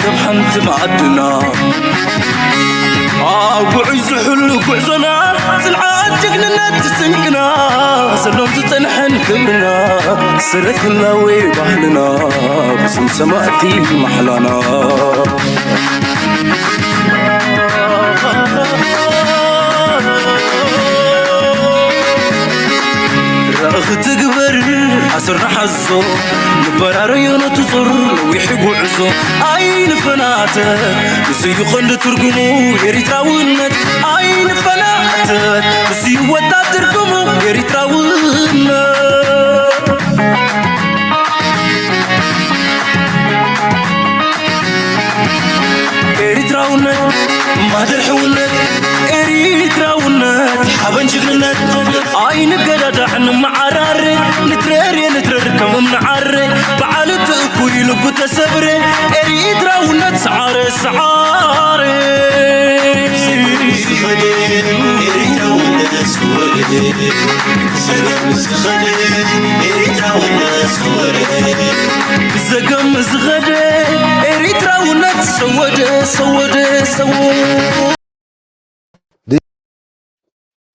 ከም ሓንቲ ማዕድና ኣብ ጉዕይ ዝሕሉ ጉዕዞና፣ ጽንዓት ጅግንነት ስንቅና፣ ዘሎን ዝጸንሐን ክብርና፣ ሰረት ህላዌ ባህልና፣ ብስም ሰማእቲ ማሕላና። ራእኺ ትግበር ኣሰርና ሓዞ፣ ንበራረዮ ነቲ ዞር ነዊሕ ጉዕዞ፣ ኣይንፈናተ፣ ንስዩ ቐንዲ ትርጉሙ ኤሪትራውነት፣ ኣይንፈናተ፣ ንስዩ ወጣት ትርጉሙ ኤሪትራውነት። ኤሪትራውነት ማህደር ሕውነት፣ ኤሪትራውነት ሓበን ጅግንነት፣ ኣይንገዳዳዕ ንመዓራረ፣ ንትረር የንትረር ከም እምኒ ዓረ፣ በዓል እቲ እኩይ ልቡ ተሰብረ፣ ኤሪትራውነት ሰዓረ ሰዓረ። ዝኸደ ኤሪትራውነት ዝወለደ፣ ዘገም ዝኸደ ኤሪትራውነት ዝወለደ፣ ብዘገም ዝኸደ ኤሪትራውነት ሰወደ ሰወደ ሰወደ።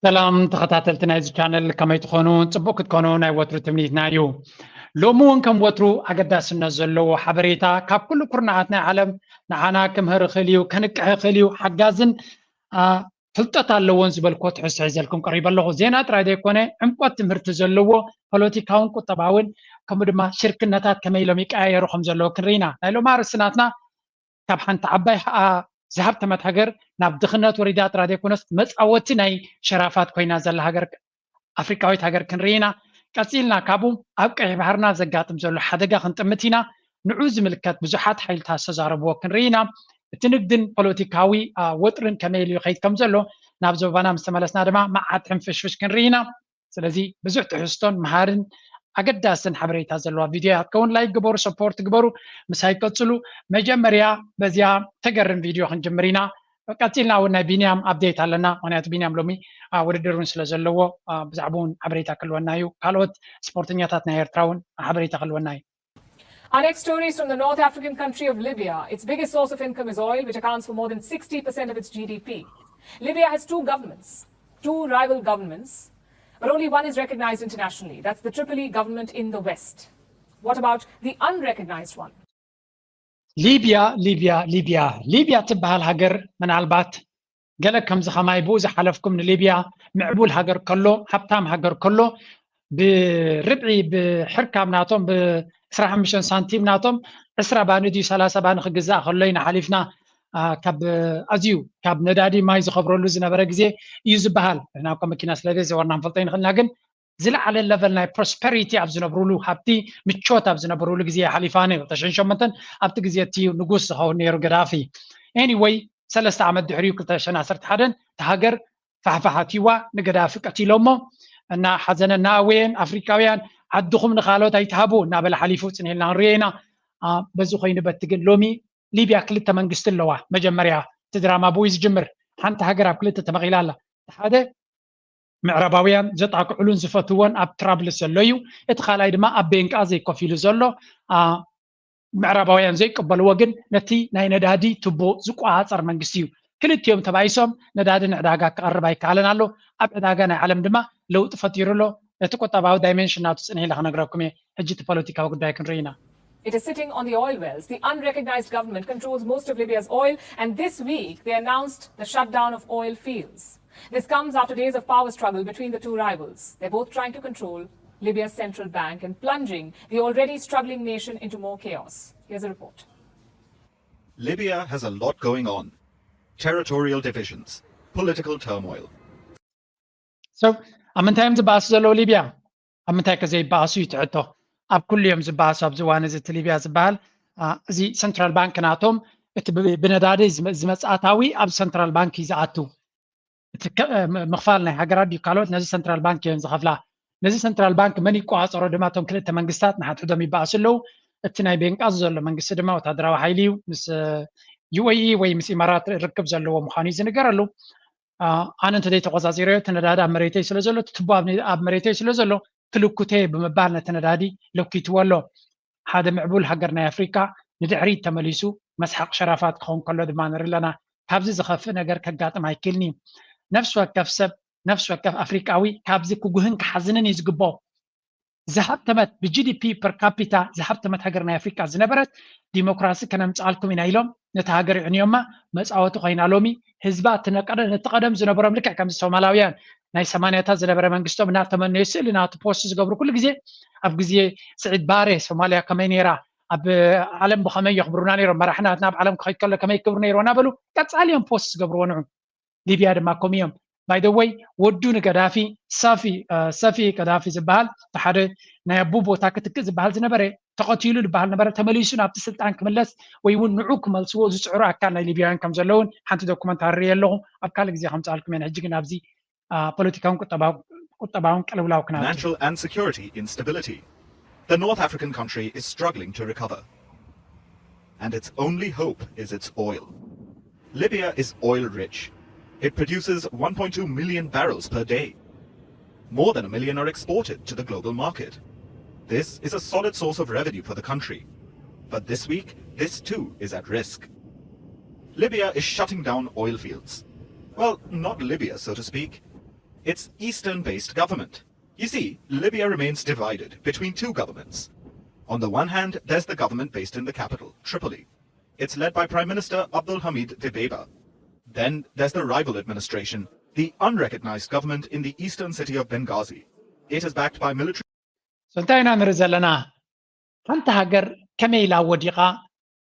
ሰላም ተኸታተልቲ ናይዚ ቻነል፣ ከመይ ትኾኑ? ጽቡቕ ክትኮኑ ናይ ወትሩ ትምኒትና እዩ። ሎሚ እውን ከም ወትሩ ኣገዳስነት ዘለዎ ሓበሬታ ካብ ኩሉ ኩርናዓት ናይ ዓለም ንዓና ክምህር ይኽእል እዩ፣ ከንቅሕ ይኽእል እዩ፣ ሓጋዝን፣ አ፣ ፍልጠት ኣለዎን ዝበልኩዎ ትሕዝቶ ሒዘልኩም ቀሪበ ኣለኹ። ዜና ጥራይ ዘይኮነ፣ ዕምቆት ትምህርቲ ዘለዎ ፖለቲካውን ቁጠባውን፣ ከምኡ ድማ ሽርክነታት ከመይ ኢሎም ይቀያየሩ ከም ዘለዉ ክንርኢ ኢና። ናይ ሎሚ ኣርእስቲ ናትና ካብ ሓንቲ ዓባይ ኸኣ ዝሃብተመት ሃገር ናብ ድኽነት ወሪዳ ጥራይ ዘይኮነስ፣ መጻወቲ ናይ ሸራፋት ኮይና ዘላ ሃገር፣ ኣፍሪቃዊት ሃገር ክንርኢ ኢና። ቀጺልና ካብኡ ኣብ ቀይሕ ባሕርና ዘጋጥም ዘሎ ሓደጋ ክንጥምት ኢና። ንዑ ዝምልከት ብዙሓት ሓይልታት ዝተዛረብዎ ክንርኢ ኢና። እቲ ንግድን ፖለቲካዊ፣ አ፣ ወጥርን ከመይ ኢሉ ይኸይድ ከም ዘሎ፣ ናብ ዞባና ምስ ተመለስና ድማ መዓት ሕንፍሽፍሽ ክንርኢ ኢና። ስለዚ ብዙሕ ትሕዝቶን መሃርን ኣገዳስን ሓበሬታ ዘለዋ ቪድዮ እያ ክትከውን። ላይክ ግበሩ፣ ሰፖርት ግበሩ፣ ምሳይ ቀጽሉ። መጀመርያ በዚያ ተገርም ቪድዮ ክንጅምር ኢና። ቀጺልና እውን ናይ ቢንያም ኣፕዴት ኣለና፣ ምኽንያቱ ቢንያም ሎሚ፣ አ፣ ውድድር እውን ስለ ዘለዎ፣ አ፣ ብዛዕባ እውን ሓበሬታ ክህልወና እዩ። ካልኦት ስፖርተኛታት ናይ ኤርትራ እውን ሓበሬታ ክህልወና እዩ። Our next story is from the North African country of Libya. Its biggest source of income is oil, which accounts for more than sixty percent of its G D P. Libya has two governments, two rival governments, but only one is recognized internationally. That's the Tripoli government in the West. What about the unrecognized one? ሊብያ፣ ሊብያ፣ ሊብያ፣ ሊብያ ትበሃል ሃገር ምናልባት ገለ ከምዚ ኸማይ ብኡ ዝሓለፍኩም ንሊብያ ምዕቡል ሃገር ከሎ፣ ሃብታም ሃገር ከሎ፣ ብርብዒ ብሕርካብ ናቶም፣ ብ ዕስራ ሓሙሽተ ሳንቲም ናቶም፣ ዕስራ ባኒ ድዩ ሰላሳ ባኒ ክግዛእ ከሎ ኢና ሓሊፍና፣ አ፣ ካብ ኣዝዩ ካብ ነዳዲ ማይ ዝኸብረሉ ዝነበረ ግዜ እዩ ዝበሃል። ንሕና እኮ መኪና ስለ ዘይዘወርና ክንፈልጦ ይንኽእል ኢና፣ ግን ዝለዓለ ለቨል ናይ ፕሮስፐሪቲ ኣብ ዝነብሩሉ፣ ሃብቲ ምቾት ኣብ ዝነብሩሉ ግዜ ሓሊፋ ነይሩ። ክልተ ሽሕን ሸሞንተን ኣብቲ ግዜ እቲ ንጉስ ዝኸውን ነይሩ ገዳፊ። ኤኒወይ፣ ሰለስተ ዓመት ድሕሪኡ ክልተ ሽሕን ዓሰርተ ሓደን እቲ ሃገር ፋሕፋሕ ኣትይዋ፣ ንገዳፊ ቀቲሎሞ። እና ሓዘነ እናኣወየን ኣፍሪቃውያን ዓድኹም ንኻልኦት ኣይትሃቡ እናበለ ሓሊፉ ጽኒሕልና ንሪኦ ኢና። አ፣ በዚ ኮይኑ በቲ ግን ሎሚ ሊብያ ክልተ መንግስቲ ኣለዋ። መጀመርያ እቲ ድራማ ብኡ እዩ ዝጅምር። ሓንቲ ሃገር ኣብ ክልተ ተመቒላ ኣላ። እቲ ሓደ ምዕራባውያን ዘጣቅዕሉን ዝፈትዎን ኣብ ትራብልስ ዘሎ እዩ። እቲ ካልኣይ ድማ ኣብ ቤንቃ ዘይኮፍ ኢሉ ዘሎ፣ አ፣ ምዕራባውያን ዘይቅበልዎ ግን ነቲ ናይ ነዳዲ ቱቦ ዝቆጻጸር መንግስቲ እዩ። ክልቲኦም ተባኢሶም ነዳዲ ንዕዳጋ ክቐርብ ኣይከኣለን ኣሎ። ኣብ ዕዳጋ ናይ ዓለም ድማ ለውጢ ፈጢሩ ኣሎ። ነቲ ቁጠባዊ ዳይሜንሽን ናቱ ጽንሕ ኢለ ክነግረኩም እየ። ሕጂ እቲ ፖለቲካዊ ጉዳይ ክንርኢ ኢና። It is sitting on the oil wells. The unrecognized government controls most of Libya's oil, and this week they announced the shutdown of oil fields. This comes after days of power struggle between the two rivals. They're both trying to control Libya's central bank and plunging the already struggling nation into more chaos. Here's a report. Libya has a lot going on. Territorial divisions, political turmoil. So፣ ኣብ ምንታይ እዮም ዝበኣሱ ዘለዉ ሊብያ? ኣብ ምንታይ ከ ዘይበኣሱ እዩ እቲ ሕቶ። ኣብ ኩሉ እዮም ዝበኣሱ። ኣብዚ እዋን እዚ እቲ ሊብያ ዝበሃል፣ አ፣ እዚ ሰንትራል ባንክ ናቶም፣ እቲ ብ-፣ ብነዳዲ ዝመ-፣ ዝመጽእ ኣታዊ ኣብ ሰንትራል ባንክ እዩ ዝኣቱ። እቲ ከ-፣ እ፣ ም-፣ ምኽፋል ናይ ሃገራት ድዩ ካልኦት ነዚ ሰንትራል ባንክ እዮም ዝኸፍላ። ነዚ ሰንትራል ባንክ መን ይቆጻጸሮ ድማ እቶም ክልተ መንግስታት ንሓድሕዶም ይበኣሱ ኣለዉ። እቲ ናይ ቤንቃዚ ዘሎ መንግስቲ ድማ ወታደራዊ ሓይሊ እዩ። ምስ፣ እ፣ ዩ ኤ ኢ ወይ ምስ ኢማራት ርክብ ዘለዎ ምዃኑ እዩ ዝንገረሉ። አ፣ ኣነ እንተ ዘይተቆጻጺረዮ እቲ ነዳዲ ኣብ መሬተይ ስለ ዘሎ፣ እቲ ቱቦ ኣብ ነ-፣ ኣብ መሬተይ ስለ ዘሎ፣ ክልኩተየ ብምባል ነቲ ነዳዲ ለኪትዎ ኣሎ። ሓደ ምዕቡል ሃገር ናይ ኣፍሪቃ ንድሕሪት ተመሊሱ መስሓቕ ሸራፋት ክኸውን ከሎ ድማ ንርኢ ኣለና። ካብዚ ዝኸፍእ ነገር ከጋጥም ኣይክእልን እዩ። ነፍሲ ወከፍ ሰብ፣ ነፍሲ ወከፍ ኣፍሪቃዊ ካብዚ ክጉህን ክሓዝንን እዩ ዝግብኦ። ዝሃብተመት፣ ብ GDP per capita ዝሃብተመት ሃገር ናይ ኣፍሪቃ ዝነበረት፣ ዲሞክራሲ ከነምጽኣልኩም ኢና ኢሎም ነቲ ሃገር ይዕንዮማ፣ መጻወቲ ኮይና። ሎሚ ህዝባ እቲ ነቀደ-፣ ነቲ ቀደም ዝነበሮም ልክዕ ከምዚ ሶማላውያን ናይ ሰማንያታት ዝነበረ መንግስቶም እናተመነዩ ስእሊ ናቱ ፖስት ዝገብሩ ኩሉ ግዜ ኣብ ግዜ ስዒድ ባሬ ሶማልያ ከመይ ነይራ፣ ኣብ ዓለም ብኸመይ የኽብሩና ነይሮም፣ መራሕናትና ኣብ ዓለም ክኸይድ ከሎ ከመይ ክብሩ ነይሩ እናበሉ ቀጻሊ እዮም ፖስት ዝገብርዎ ንዑ። ሊብያ ድማ ከምኡ እዮም። By the way፣ ወዱ ንገዳፊ ሳፊ፣ እ፣ ሰፊ ገዳፊ ዝበሃል እቲ ሓደ ናይ ኣቡ ቦታ ክትክእ ዝበሃል ዝነበረ ተቐቲሉ ዝበሃል ነበረ፣ ተመሊሱ ናብቲ ስልጣን ክምለስ ወይ እውን ንዑ ክመልስዎ ዝጽዕሩ ኣካል ናይ ሊብያውያን ከም ዘለውን ሓንቲ ዶኩመንታሪ ርእየ ኣለኹ። ኣብ ካልእ ግዜ ከምጽኣልኩም እየ። ሕጂ ግን ኣብዚ፣ አ፣ ፖለቲካውን ቁጠባው-፣ ቁጠባውን ቅልውላው ክናቱ። Natural and security instability. The North African country is struggling to recover. And its only hope is its oil. Libya is oil rich. It produces one point two million barrels per day. More than a million are exported to the global market. This is a solid source of revenue for the country. But this week, this too is at risk. Libya is shutting down oil fields. Well, not Libya, so to speak. Its eastern based government. You see, Libya remains divided between two governments. On the one hand, there's the government based in the capital, Tripoli. It's led by Prime Minister Abdul Hamid Dbeibah. Then there's the rival administration, the unrecognized government in the eastern city of Benghazi. It is backed by military. So እንታይ ኢና ንርኢ ዘለና? ሓንቲ ሃገር ከመይ ኢላ ወዲቓ፣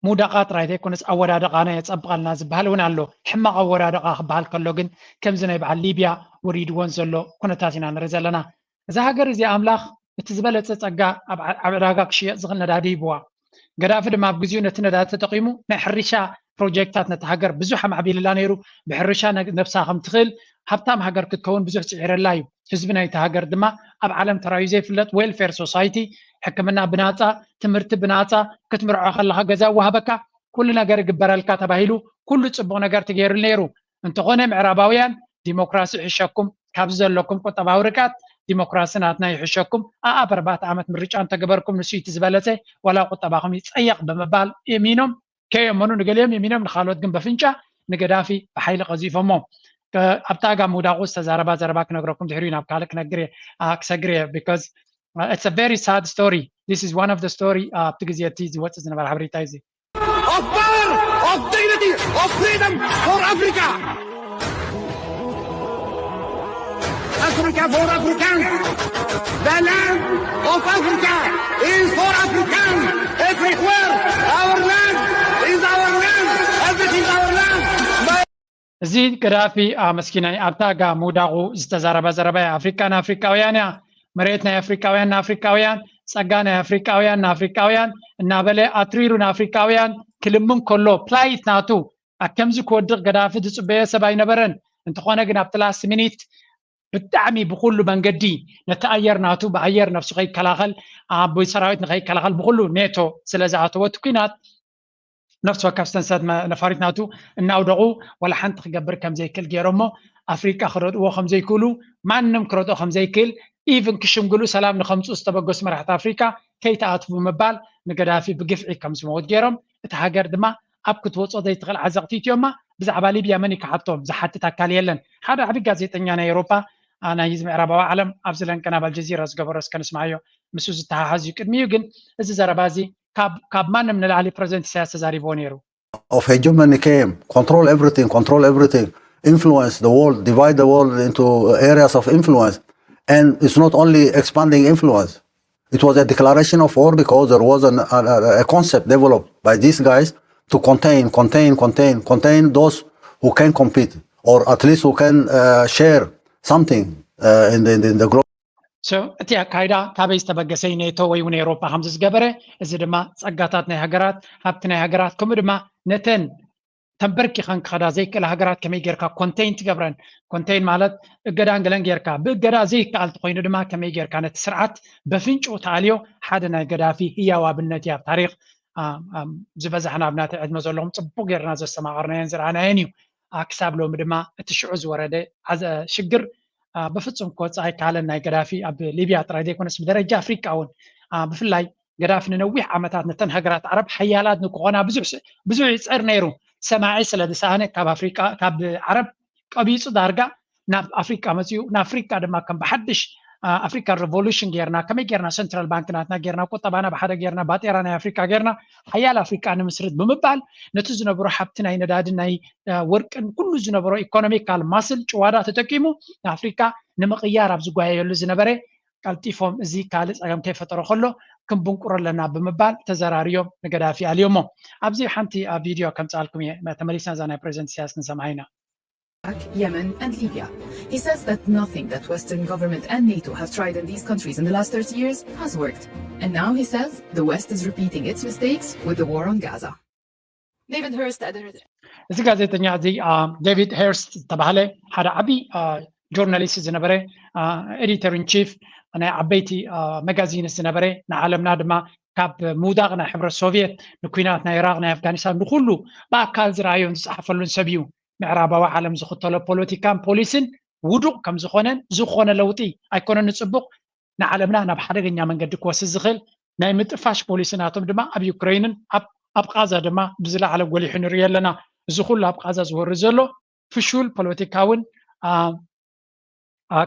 ምውዳቓ ጥራይ ዘይኮነስ ኣወዳድቓና የጸብቐልና ዝበሃል እውን ኣሎ። ሕማቕ ኣወዳድቓ ክበሃል ከሎ ግን ከምዚ ናይ በዓል ሊብያ ወሪድወን ዘሎ ኩነታት ኢና ንርኢ ዘለና። እዛ ሃገር እዚኣ ኣምላኽ እቲ ዝበለጸ ጸጋ ኣብ ዓ-፣ ኣብ ዕዳጋ ክሽየጥ ዝኽእል ነዳዲ ሂብዋ። ገዳፊ ድማ ኣብ ግዜኡ ነቲ ነዳዲ ተጠቒሙ ናይ ሕርሻ ፕሮጀክታት ነታ ሃገር ብዙሕ ኣማዕቢልላ ነይሩ። ብሕርሻ ነ-፣ ነብሳ ከም ትኽእል ሃብታም ሃገር ክትከውን ብዙሕ ጽዒረላ እዩ። ህዝቢ ናይቲ ሃገር ድማ ኣብ ዓለም ተራእዩ ዘይፍለጥ ዌልፌር ሶሳይቲ፣ ሕክምና ብናጻ፣ ትምህርቲ ብናጻ፣ ክትምርዖ ከለኻ ገዛ ይወሃበካ፣ ኩሉ ነገር ይግበረልካ ተባሂሉ ኩሉ ጽቡቕ ነገር ተገይሩሉ ነይሩ። እንተኾነ ምዕራባውያን ዲሞክራሲ ይሕሸኩም፣ ካብዚ ዘለኩም ቁጠባዊ ርግኣት ዲሞክራሲ ናትና ይሕሸኩም፣ ኣኣብ ኣርባዕተ ዓመት ምርጫ እንተገበርኩም ንሱ እቲ ዝበለጸ፣ ዋላ ቁጠባኹም ይጸየቕ ብምባል እሚኖም ከየመኑ፣ ንገሊኦም የሚኖም ንኻልኦት ግን በፍንጫ ንገዳፊ ብሓይሊ ቀዚፎሞ። ከ-፣ ኣብታ ጋር ምውዳቑ ዝተዛረባ ዘረባ ክነግረኩም ድሕሪኡ ናብ ካልእ ክነግር እየ፣ አ፣ ክሰግር እየ፣ because, uh, it's a very sad story. This is one of the story, uh፣ ኣብቲ ግዜ እቲ ዝወፅእ ዝነበረ ሓበሬታ እዩ እዚ። Of power, of dignity, of freedom for Africa. Africa for Africans. The land of Africa is for Africans everywhere. Our land is our land. Everything is our land. እዚ ገዳፊ፣ አ፣ መስኪናይ ኣብታ ጋ ምውዳቑ ዝተዛረባ ዘረባ እያ። ኣፍሪቃ ንኣፍሪቃውያን እያ፣ መሬት ናይ ኣፍሪቃውያን ንኣፍሪቃውያን፣ ጸጋ ናይ ኣፍሪቃውያን ንኣፍሪቃውያን እናበለ ኣትሪሩ ንኣፍሪቃውያን ክልምን ከሎ፣ ፕላይት ናቱ ኣብ ከምዚ ክወድቕ ገዳፊ ዝጽበዮ ሰብ ኣይነበረን። እንተኾነ ግን ኣብቲ ላስት ሚኒት ብጣዕሚ ብኩሉ መንገዲ ነቲ ኣየር ናቱ ብኣየር ነፍሱ ከይከላኸል፣ አ፣ ብሰራዊት ንከይከላኸል ብኩሉ ኔቶ ስለ ዝኣተወ እቲ ኲናት ነፍሲ ወከፍ ሰንሰለት መ-፣ ነፋሪት ናቱ እናውደቑ ዋላ ሓንቲ ክገብር ከም ዘይክእል ገይሮሞ፣ ኣፍሪቃ ክረድእዎ ከም ዘይክእሉ፣ ማንም ክረድኦ ከም ዘይክእል፣ ኢቭን ክሽምግሉ ሰላም ንከምፅኡ ዝተበገሱ መራሕቲ ኣፍሪቃ ከይተኣትዉ ብምባል ንገዳፊ ብግፍዒ ከም ዝመውት ገይሮም፣ እቲ ሃገር ድማ ኣብ ክትወፅኦ ዘይትኽእል ዓዘቕቲ እትዮማ። ብዛዕባ ሊብያ መን እዩ ክሓቶም? ዝሓትት ኣካል የለን። ሓደ ዓቢ ጋዜጠኛ ናይ ኤውሮፓ፣ አ፣ ናይ እዚ ምዕራባዊ ዓለም ኣብዚ ለንደን ኣብ ኣልጀዚራ ዝገበሮ እስከ ንስማዓዮ። ምስ ዝተሓሓዝ እዩ። ቅድሚኡ ግን እዚ ዘረባ እዚ ካብ፣ ካብ ማንም ንላዕሊ ፕረዚደንት ኢሳያስ ተዛሪብዎ ነይሩ። Of hegemony came, control everything, control everything, influence the world, divide the world into areas of influence. And it's not only expanding influence. It was a declaration of war because there was an, a, a, a concept developed by these guys to contain, contain, contain, contain those who can compete, or at least who can uh, share something uh, in, the, in the global. So እቲ ኣካይዳ ካበይ ዝተበገሰ እዩ? ኔቶ ወይ እውን ኤውሮፓ ከምዚ ዝገበረ፣ እዚ ድማ ጸጋታት ናይ ሃገራት፣ ሃብቲ ናይ ሃገራት፣ ከምኡ ድማ ነተን ተንበርኪኸን ክኸዳ ዘይክእላ ሃገራት ከመይ ጌርካ ኮንቴይን ትገብረን? ኮንቴይን ማለት እገዳን ገለን ጌርካ፣ ብእገዳ ዘይከኣል ተኾይኑ ድማ ከመይ ጌርካ ነቲ ስርዓት በፍንጭኡ ተኣልዮ? ሓደ ናይ ገዳፊ ህያው ኣብነት እዩ ኣብ ታሪኽ። አ፣ አ፣ ዝበዛሕና ኣብ ናተይ ዕድመ ዘለኹም ጽቡቕ ጌርና ዘስተማቐርናዮን ዝረኣናዮን እዩ። አ፣ ክሳብ ሎሚ ድማ እቲ ሽዑ ዝወረደ ዓዘ-፣ ሽግር፣ አ፣ ብፍጹም ክወጽእ ኣይከኣለን። ናይ ገዳፊ ኣብ ሊብያ ጥራይ ዘይኮነስ ብደረጃ ኣፍሪቃ እውን፣ አ፣ ብፍላይ ገዳፊ ንነዊሕ ዓመታት ነተን ሃገራት ዓረብ ሓያላት ንክኾና ብዙሕ ይፅዕር ነይሩ። ሰማዒ ስለ ዝሰኣነ ካብ ዓረብ ቀቢፁ ዳርጋ ናብ ኣፍሪቃ መፅኡ። ንኣፍሪቃ ድማ ከም ብሓድሽ ኣፍሪካን ሬቮሉሽን ጌርና፣ ከመይ ጌርና ሰንትራል ባንክ ናትና ጌርና፣ ቁጠባና ብሓደ ጌርና፣ ባጤራ ናይ ኣፍሪካ ጌርና ሓያል ኣፍሪካ ንምስርት ብምባል ነቲ ዝነበሮ ሃብቲ ናይ ነዳድን ናይ ወርቅን ኩሉ ዝነበሮ ኢኮኖሚካል ማስል ጭዋዳ ተጠቂሙ ንኣፍሪካ ንምቕያር ኣብ ዝጓየየሉ ዝነበረ ቀልጢፎም እዚ ካልእ ፀገም ከይፈጠሮ ከሎ ክንብንቁሮ ኣለና ብምባል ተዘራርዮም ንገዳፊ ኣልዮሞ። ኣብዚ ሓንቲ ቪድዮ ከምፅኣልኩም እየ፣ ተመሊስና እዛ ናይ ፕሬዚደንት ኢሳያስ ክንሰምዓ ኢና። Yemen and Libya. He says that nothing that Western government and NATO have tried in these countries in the last thirty years has worked. And now he says the West is repeating its mistakes with the war on Gaza. David Hurst, እዚ ጋዜጠኛ እዚ ዴቪድ ሄርስት ዝተባሃለ ሓደ ዓብዪ ጆርናሊስት ዝነበረ፣ ኤዲተር ኢን ቺፍ ናይ ዓበይቲ መጋዚንስ ዝነበረ፣ ንዓለምና ድማ ካብ ምውዳቕ ናይ ሕብረት ሶቪየት ንኩናት ናይ ኢራቅ ናይ ኣፍጋኒስታን ንኩሉ ብኣካል ዝረኣዮን ዝፀሓፈሉን ሰብ እዩ። ምዕራባዊ ዓለም ዝኽተሎ ፖለቲካን ፖሊስን ውዱቕ ከምዝኾነን ዝኾነ ለውጢ ኣይኮነን ንፅቡቕ ንዓለምና ናብ ሓደገኛ መንገዲ ክወስድ ዝኽእል ናይ ምጥፋሽ ፖሊሲ ናቶም ድማ ኣብ ዩክሬንን ኣብ ቃዛ ድማ ብዝለዓለ ጎሊሑ ንሪኦ ኣለና። እዚ ኩሉ ኣብ ቃዛ ዝወርድ ዘሎ ፍሹል ፖለቲካውን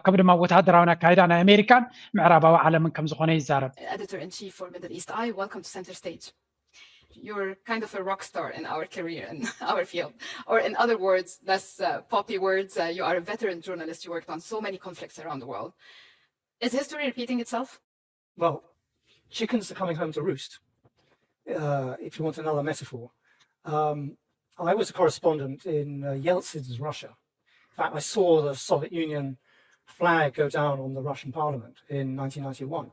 ከም ድማ ወታደራውን ኣካይዳ ናይ ኣሜሪካን ምዕራባዊ ዓለምን ከም ዝኾነ ይዛረብ። Editor in chief for Middle East Eye, welcome to center stage. You're kind of a rock star in our career, in our field. Or in other words, less uh, poppy words, uh, you are a veteran journalist. You worked on so many conflicts around the world. Is history repeating itself? Well, chickens are coming home to roost, uh, if you want another metaphor. Um, I was a correspondent in uh, Yeltsin's Russia. In fact, I saw the Soviet Union flag go down on the Russian parliament in nineteen ninety-one.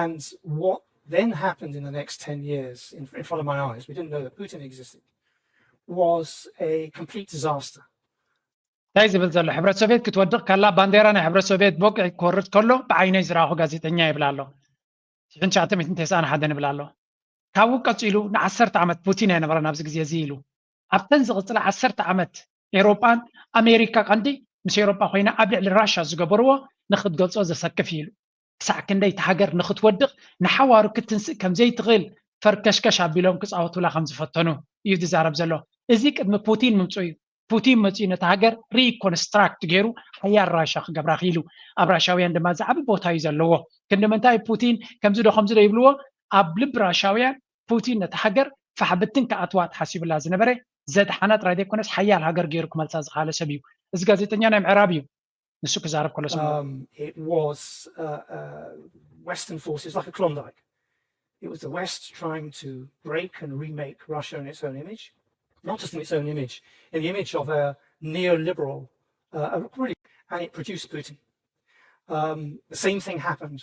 And what then happened in the next ten years in, in front of my eyes, we didn't know that Putin existed, was a complete disaster. እንታይ ዝብል ዘሎ? ሕብረት ሶቪየት ክትወድቕ ከላ ባንዴራ ናይ ሕብረት ሶቪየት ብወግዒ ክወርድ ከሎ ብዓይነይ ዝረኣኹ ጋዜጠኛ ይብል ኣሎ። ሽሕን ትሽዓተ ሚእትን ተስዓን ሓደን ይብል ኣሎ። ካብኡ ቀፂሉ ንዓሰርተ ዓመት ፑቲን ኣይነበረን ኣብዚ ግዜ እዚ ኢሉ። ኣብተን ዝቕፅላ ዓሰርተ ዓመት ኤሮጳን ኣሜሪካ ቀንዲ ምስ ኤሮጳ ኮይና ኣብ ልዕሊ ራሻ ዝገበርዎ ንክትገልፆ ዘሰክፍ እዩ ኢሉ። ክሳዕ ክንደይ እታ ሃገር ንክትወድቕ ንሓዋሩ ክትንስእ ከምዘይትኽእል ፈርከሽከሽ ኣቢሎም ክፃወቱላ ከምዝፈተኑ እዩ ዝዛረብ ዘሎ። እዚ ቅድሚ ፑቲን ምምፅኡ እዩ። ፑቲን መፂኡ ነታ ሃገር ሪኮንስትራክት ገይሩ ሓያል ራሻ ክገብራ ክኢሉ። ኣብ ራሻውያን ድማ ዝዓቢ ቦታ እዩ ዘለዎ። ክንዲ ምንታይ ፑቲን ከምዚ ዶ ከምዚ ዶ ይብልዎ፣ ኣብ ልቢ ራሻውያን ፑቲን ነታ ሃገር ፋሕብትን ክኣትዋ ተሓሲብላ ዝነበረ ዘድሓና ጥራይ ዘይኮነስ ሓያል ሃገር ገይሩ ክመልሳ ዝኸኣለ ሰብ እዩ። እዚ ጋዜጠኛ ናይ ምዕራብ እዩ። ንሱ ክዛረብ ከሎ ስምዑ። Um, it was uh, uh, Western forces like a Klondike. It was the West trying to break and remake Russia in its own image, not just in its own image, in the image of a neoliberal, uh, a really, and it produced Putin. Um, the same thing happened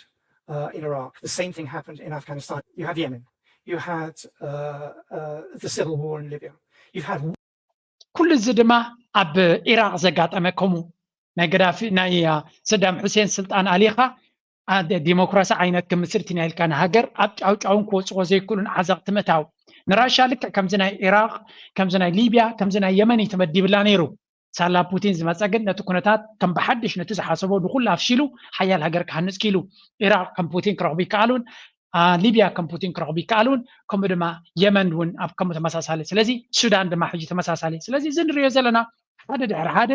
uh, in Iraq. The same thing happened in Afghanistan. You had Yemen. You had uh, uh, the civil war in Libya. You've had ኩሉ እዚ ድማ ኣብ ኢራቅ ዘጋጠመ ከምኡ ናይ ገዳፊ ናይ ሰዳም ሑሴን ስልጣን ኣሊኻ ዲሞክራሲ ዓይነት ክምስርት ኢና ኢልካ ንሃገር ኣብ ጫውጫውን ክወፅዎ ዘይክእሉን ዓዘቕቲ ምእታው ንራሻ ልክዕ ከምዚ ናይ ኢራቅ ከምዚ ናይ ሊብያ ከምዚ ናይ የመን እዩ ተመዲብላ ነይሩ። ሳላ ፑቲን ዝመፀ ግን ነቲ ኩነታት ከም ብሓድሽ ነቲ ዝሓሰቦ ንኩሉ ኣፍሺሉ ሓያል ሃገር ክሃንፅ ክኢሉ። ኢራቅ ከም ፑቲን ክረኽቡ ይከኣሉን ሊብያ ከም ፑቲን ክረኽቡ ይከኣሉን ከምኡ ድማ የመን እውን ኣብ ከምኡ ተመሳሳሊ። ስለዚ ሱዳን ድማ ሕጂ ተመሳሳሊ። ስለዚ እዚ ንሪኦ ዘለና ሓደ ድሕሪ ሓደ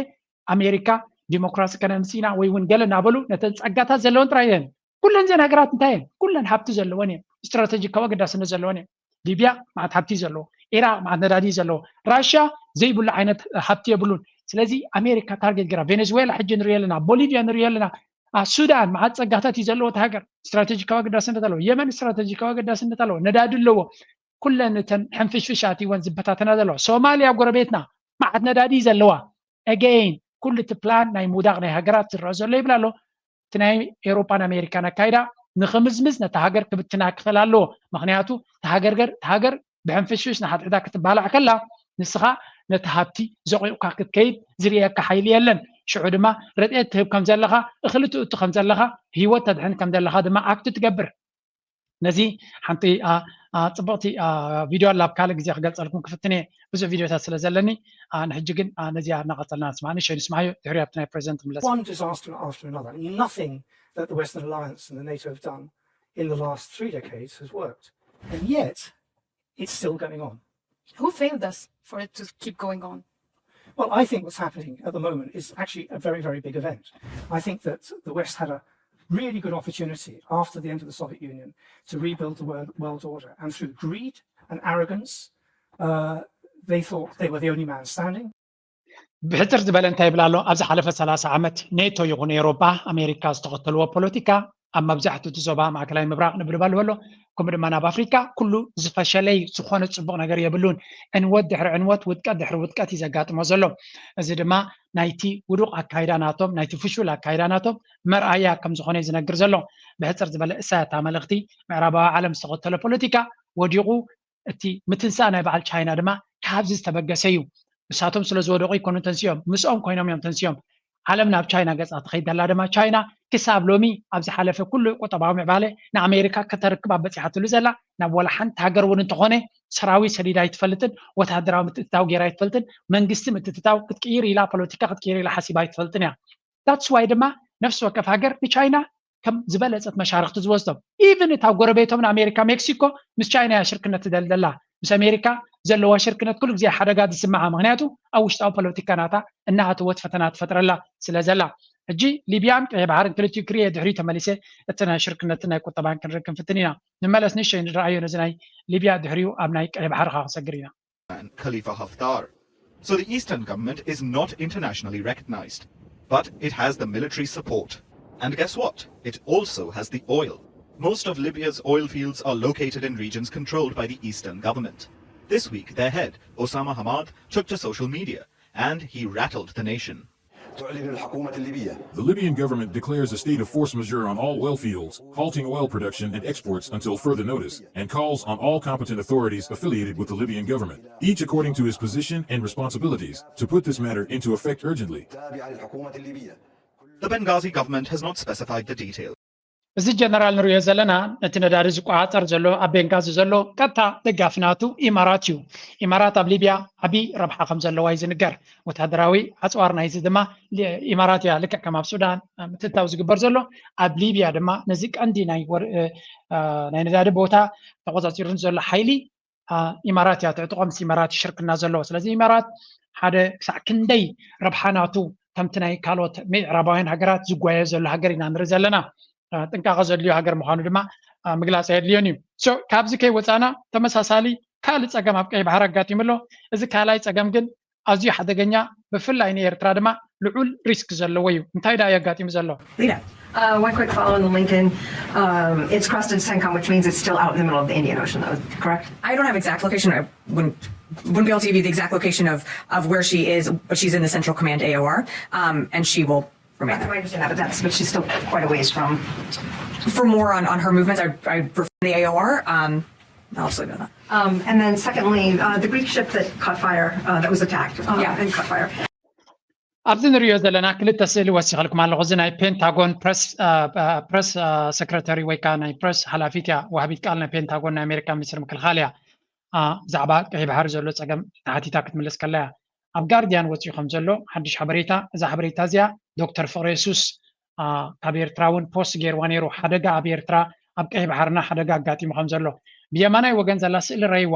ኣሜሪካ ዲሞክራሲ ከነምፅእ ኢና ወይ እውን ገለ እናበሉ ነተን ፀጋታት ዘለወን ጥራይ እየን። ኩለን እዘን ሃገራት እንታይ እየን? ኩለን ሃብቲ ዘለወን እየን። ስትራተጂካዊ ኣገዳስነት ዘለወን እየን። ሊብያ መዓት ሃብቲ ዘለዎ፣ ኢራቅ መዓት ነዳዲ ዘለዎ፣ ራሽያ ዘይብሉ ዓይነት ሃብቲ የብሉን። ስለዚ ኣሜሪካ ታርጌት ገይራ ቬኔዙዌላ ሕጂ ንሪኦ ኣለና፣ ቦሊቪያ ንሪኦ ኣለና፣ ሱዳን መዓት ፀጋታት እዩ ዘለዎ። እቲ ሃገር ስትራተጂካዊ ኣገዳስነት ኣለዎ። የመን ስትራተጂካዊ ኣገዳስነት ኣለዎ። ነዳዲ ኣለዎ። ኩለን እተን ሕንፍሽፍሽ ኣትይወን ዝበታተና ዘለዋ ሶማልያ ጎረቤትና መዓት ነዳዲ እዩ ዘለዋ። ኣገይን ኩሉ እቲ ፕላን ናይ ምውዳቕ ናይ ሃገራት ዝረአ ዘሎ ይብል ኣሎ። እቲ ናይ ኤውሮጳን ኣሜሪካን ኣካይዳ ንኽምዝምዝ ነታ ሃገር ክብትና ክኽእል ኣለዎ። ምኽንያቱ እታ ሃገር ገር እታ ሃገር ብሕንፍሽፍሽ ንሓድሕዳ ክትባላዕ ከላ ንስኻ ነቲ ሃብቲ ዘቑቕካ ክትከይድ ዝርእየካ ሓይሊ የለን። ሽዑ ድማ ረድኤት ትህብ ከም ዘለኻ እኽሊ ትእቱ ከም ዘለኻ ህይወት ተድሕን ከም ዘለኻ ድማ ኣክት ትገብር። ነዚ ሓንቲ ጽብቕቲ ቪድዮ ኣላ ኣብ ካልእ ግዜ ክገልፀልኩም ክፍትን እየ ብዙሕ ቪድዮታት ስለ ዘለኒ። ንሕጂ ግን ነዚኣ እናቐፀልና ንስማዕ። ንሸይ ንስማዓዮ ድሕሪ ኣብቲ ናይ ፕሬዚደንት ምለስ። One disaster after another. Nothing that the Western Alliance and the NATO have done in the last three decades has worked. And yet, it's still going on. Who failed us for it to keep going on? Well, I think what's happening at the moment is actually a very, very big event. I think that the West had a really good opportunity after the end of the Soviet Union to rebuild the world, world order. And through greed and arrogance, uh, they thought they were the only man standing. ብሕፅር ዝበለ እንታይ ይብል ኣሎ? ኣብ ዝሓለፈ ሰላሳ ዓመት ኔቶ ይኹን ኤውሮጳ ኣሜሪካ ዝተኸተልዎ ፖለቲካ ኣብ መብዛሕትኡ እቲ ዞባ ማእከላይ ምብራቕ ንብልባል ኣሎ፣ ከምኡ ድማ ናብ ኣፍሪካ ኩሉ ዝፈሸለይ ዝኾነ ፅቡቕ ነገር የብሉን። ዕንወት ድሕሪ ዕንወት፣ ውድቀት ድሕሪ ውድቀት እዩ ዘጋጥሞ ዘሎ። እዚ ድማ ናይቲ ውዱቕ ኣካይዳ ናቶም፣ ናይቲ ፍሹል ኣካይዳ ናቶም መርኣያ ከም ዝኾነ እዩ ዝነግር ዘሎ። ብሕፅር ዝበለ እሳ እታ መልእኽቲ ምዕራባዊ ዓለም ዝተኸተሎ ፖለቲካ ወዲቑ፣ እቲ ምትንሳእ ናይ በዓል ቻይና ድማ ካብዚ ዝተበገሰ እዩ። ንሳቶም ስለ ዝወደቑ ኣይኮኑን ተንሲኦም፣ ምስኦም ኮይኖም እዮም ተንሲኦም። ዓለም ናብ ቻይና ገፃ ትኸይድ ዘላ ድማ ቻይና ክሳብ ሎሚ ኣብ ዝሓለፈ ኩሉ ቁጠባዊ ምዕባለ ንኣሜሪካ ከተርክብ ኣብ በፂሓትሉ ዘላ ናብ ወላ ሓንቲ ሃገር እውን እንተኾነ ሰራዊት ሰዲዳ ኣይትፈልጥን፣ ወታደራዊ ምትእትታው ገይራ ኣይትፈልጥን፣ መንግስቲ ምትእትታው ክትቅይር ኢላ ፖለቲካ ክትቅይር ኢላ ሓሲባ ኣይትፈልጥን እያ። That's why ድማ ነፍሲ ወከፍ ሃገር ንቻይና ከም ዝበለፀት መሻርክቲ ዝወስዶም። ኢቭን እታ ጎረቤቶም ንኣሜሪካ ሜክሲኮ ምስ ቻይና እያ ሽርክነት ትደልደላ። ምስ ኣሜሪካ ዘለዋ ሽርክነት ኩሉ ግዜ ሓደጋ ዝስምዓ፣ ምክንያቱ ኣብ ውሽጣዊ ፖለቲካ ናታ እናኣተወት ፈተና ትፈጥረላ ስለ ዘላ። ሕጂ ሊብያን ቀይሕ ባሕርን ክልቲኡ ክሪኤ ድሕሪ ተመሊሰ እቲ ናይ ሽርክነትን ናይ ቁጠባን ክንርኢ ክንፍትን ኢና። ንመለስ ንእሽተይ ንረኣዮ ነዚ ናይ ሊብያ ድሕሪኡ ኣብ ናይ ቀይሕ ባሕሪ ከዓ ክንሰግር ኢና። And Khalifa Haftar. So the Eastern government is not internationally recognized, but it has the military support. And guess what? It also has the oil. Most of Libya's oil fields are located in regions controlled by the Eastern government. This week, their head, Osama Hamad, took to social media and he rattled the nation. تعلن الحكومة الليبية The Libyan government declares a state of force majeure on all oil fields, halting oil production and exports until further notice, and calls on all competent authorities affiliated with the Libyan government, each according to his position and responsibilities, to put this matter into effect urgently. التابعة للحكومة الليبية. The Benghazi government has not specified the details. እዚ ጀነራል ንሪኦ ዘለና ነቲ ነዳዲ ዝቆፃፀር ዘሎ ኣብ ቤንጋዚ ዘሎ ቀጥታ ደጋፊ ናቱ ኢማራት እዩ። ኢማራት ኣብ ሊብያ ዓብዪ ረብሓ ከም ዘለዋ እዩ ዝንገር። ወታደራዊ ኣፅዋር ናይዚ ድማ ኢማራት እያ። ልክዕ ከም ኣብ ሱዳን ምትእትታው ዝግበር ዘሎ ኣብ ሊብያ ድማ ነዚ ቀንዲ ናይ ነዳዲ ቦታ ተቆፃፂሩ ዘሎ ሓይሊ ኢማራት እያ ትዕጥቖ፣ ምስ ኢማራት ሽርክና ዘለዎ። ስለዚ ኢማራት ሓደ ክሳዕ ክንደይ ረብሓ ናቱ ከምቲ ናይ ካልኦት ምዕራባውያን ሃገራት ዝጓየ ዘሎ ሃገር ኢና ንርኢ ዘለና። ጥንቃቐ ዘድልዮ ሃገር ምዃኑ ድማ ምግላፅ ኣየድልዮን እዩ። ካብዚ ከይወፃና ተመሳሳሊ ካልእ ፀገም ኣብ ቀይ ባሕሪ ኣጋጢሙ ኣሎ። እዚ ካልኣይ ፀገም ግን ኣዝዩ ሓደገኛ፣ ብፍላይ ንኤርትራ ድማ ልዑል ሪስክ ዘለዎ እዩ። እንታይ ደኣ እዩ ኣጋጢሙ ዘሎ? Uh, one quick follow on the Lincoln. Um, it's crossed into CENTCOM, which means it's still out in the middle of the Indian Ocean, though, correct? I don't have exact location. I wouldn't wouldn't be able to give you the exact location of of where she is, but she's in the Central Command A O R, um, and she will remain That's there. my understanding, but that's but she's still quite a ways from. For more on, on her movements, I I prefer the A O R. Um, I'll just leave it at that. Um, and then secondly, uh, the Greek ship that caught fire, uh, that was attacked uh, Yeah. and caught fire. ኣብዚ ንሪኦ ዘለና ክልተ ስእሊ ወሲኸልኩም ኣለኹ። እዚ ናይ ፔንታጎን ፕረስ ፕረስ ሰክረተሪ ወይ ከዓ ናይ ፕረስ ሓላፊት እያ፣ ወሃቢት ቃል ናይ ፔንታጎን ናይ ኣሜሪካ ሚኒስትሪ ምክልኻል እያ። ብዛዕባ ቀይ ባሕሪ ዘሎ ፀገም ተሓቲታ ክትምልስ ከላ እያ። ኣብ ጋርዲያን ወፂኡ ከም ዘሎ ሓድሽ ሓበሬታ፣ እዛ ሓበሬታ እዚኣ ዶክተር ፍቅረ የሱስ ካብ ኤርትራ እውን ፖስት ገይርዋ ነይሩ። ሓደጋ ኣብ ኤርትራ ኣብ ቀይ ባሕርና ሓደጋ ኣጋጢሙ ከም ዘሎ ብየማናይ ወገን ዘላ ስእሊ ረይዋ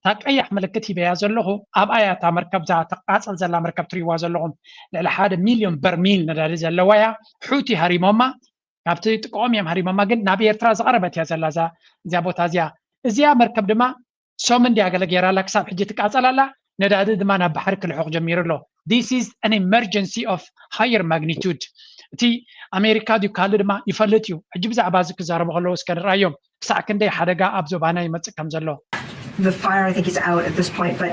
እታ ቀያሕ ምልክት ሂበያ ዘለኹ ኣብኣ እያ እታ መርከብ እዛ ተቃፀል ዘላ መርከብ ትሪእዋ ዘለኹም። ልዕሊ ሓደ ሚልዮን በርሚል ነዳዲ ዘለዋ እያ። ሑቲ ሃሪሞማ፣ ካብቲ ጥቅኦም እዮም ሃሪሞማ፣ ግን ናብ ኤርትራ ዝቐረበት እያ ዘላ እዛ እዚኣ ቦታ እዚኣ። እዚኣ መርከብ ድማ ሶም እንድያ ገለ ገይራላ ክሳብ ሕጂ ትቃፀል ኣላ። ነዳዲ ድማ ናብ ባሕሪ ክልሑቕ ጀሚሩ ኣሎ። This is an emergency of higher magnitude። እቲ ኣሜሪካ ድዩ ካልእ ድማ ይፈልጥ እዩ። ሕጂ ብዛዕባ እዚ ክዛረቡ ከለዉ እስከ ንርኣዮም። ክሳዕ ክንደይ ሓደጋ ኣብ ዞባና ይመጽእ ከም ዘሎ። The fire, I think, is out at this point, but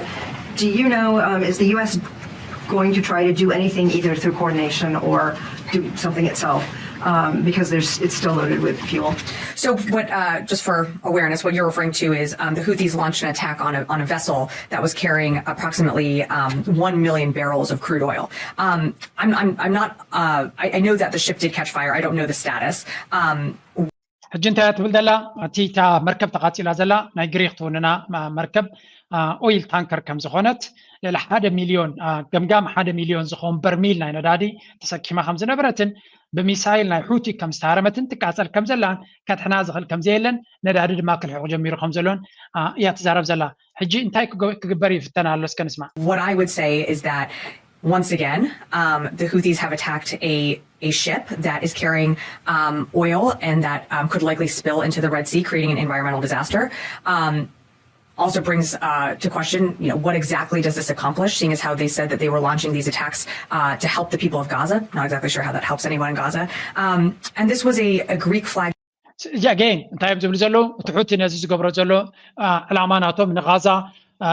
do you know, um, is the U S going to try to do anything either through coordination or do something itself? Um, because there's, it's still loaded with fuel. So what, uh, just for awareness, what you're referring to is, um, the Houthis launched an attack on a, on a vessel that was carrying approximately, um, one million barrels of crude oil. Um, I'm, I'm, I'm not, uh, I, I know that the ship did catch fire. I don't know the status. Um, ሕጂ እንታይ እያ ትብል ዘላ? እቲ እታ መርከብ ተቓፂላ ዘላ ናይ ግሪክ ትውንና መርከብ ኦይል ታንከር ከም ዝኾነት፣ ልዕሊ ሓደ ሚልዮን፣ ገምጋም ሓደ ሚልዮን ዝኸውን በርሚል ናይ ነዳዲ ተሰኪማ ከም ዝነበረትን ብሚሳይል ናይ ሑቲ ከም ዝተሃረመትን ትቃጸል ከም ዘላን ከድሕና ዝኽእል ከም ዘየለን ነዳዲ ድማ ክልሕቑ ጀሚሩ ከም ዘሎን እያ ትዛረብ ዘላ። ሕጂ እንታይ ክግበር ይፍተን ኣሎ እስከ ንስማዕ። What I would say is that once again, um, the Houthis have attacked a a ship that is carrying um, oil and that um, could likely spill into the Red Sea, creating an environmental disaster. Um, also brings uh, to question, you know, what exactly does this accomplish, seeing as how they said that they were launching these attacks uh, to help the people of Gaza. Not exactly sure how that helps anyone in Gaza. Um, and this was a, a Greek flag. Again, እንታይ እዮም ዝብሉ ዘለዉ? እቲ ሑቲ ነዚ ዝገብሮ ዘሎ ዕላማ ናቶም ንጋዛ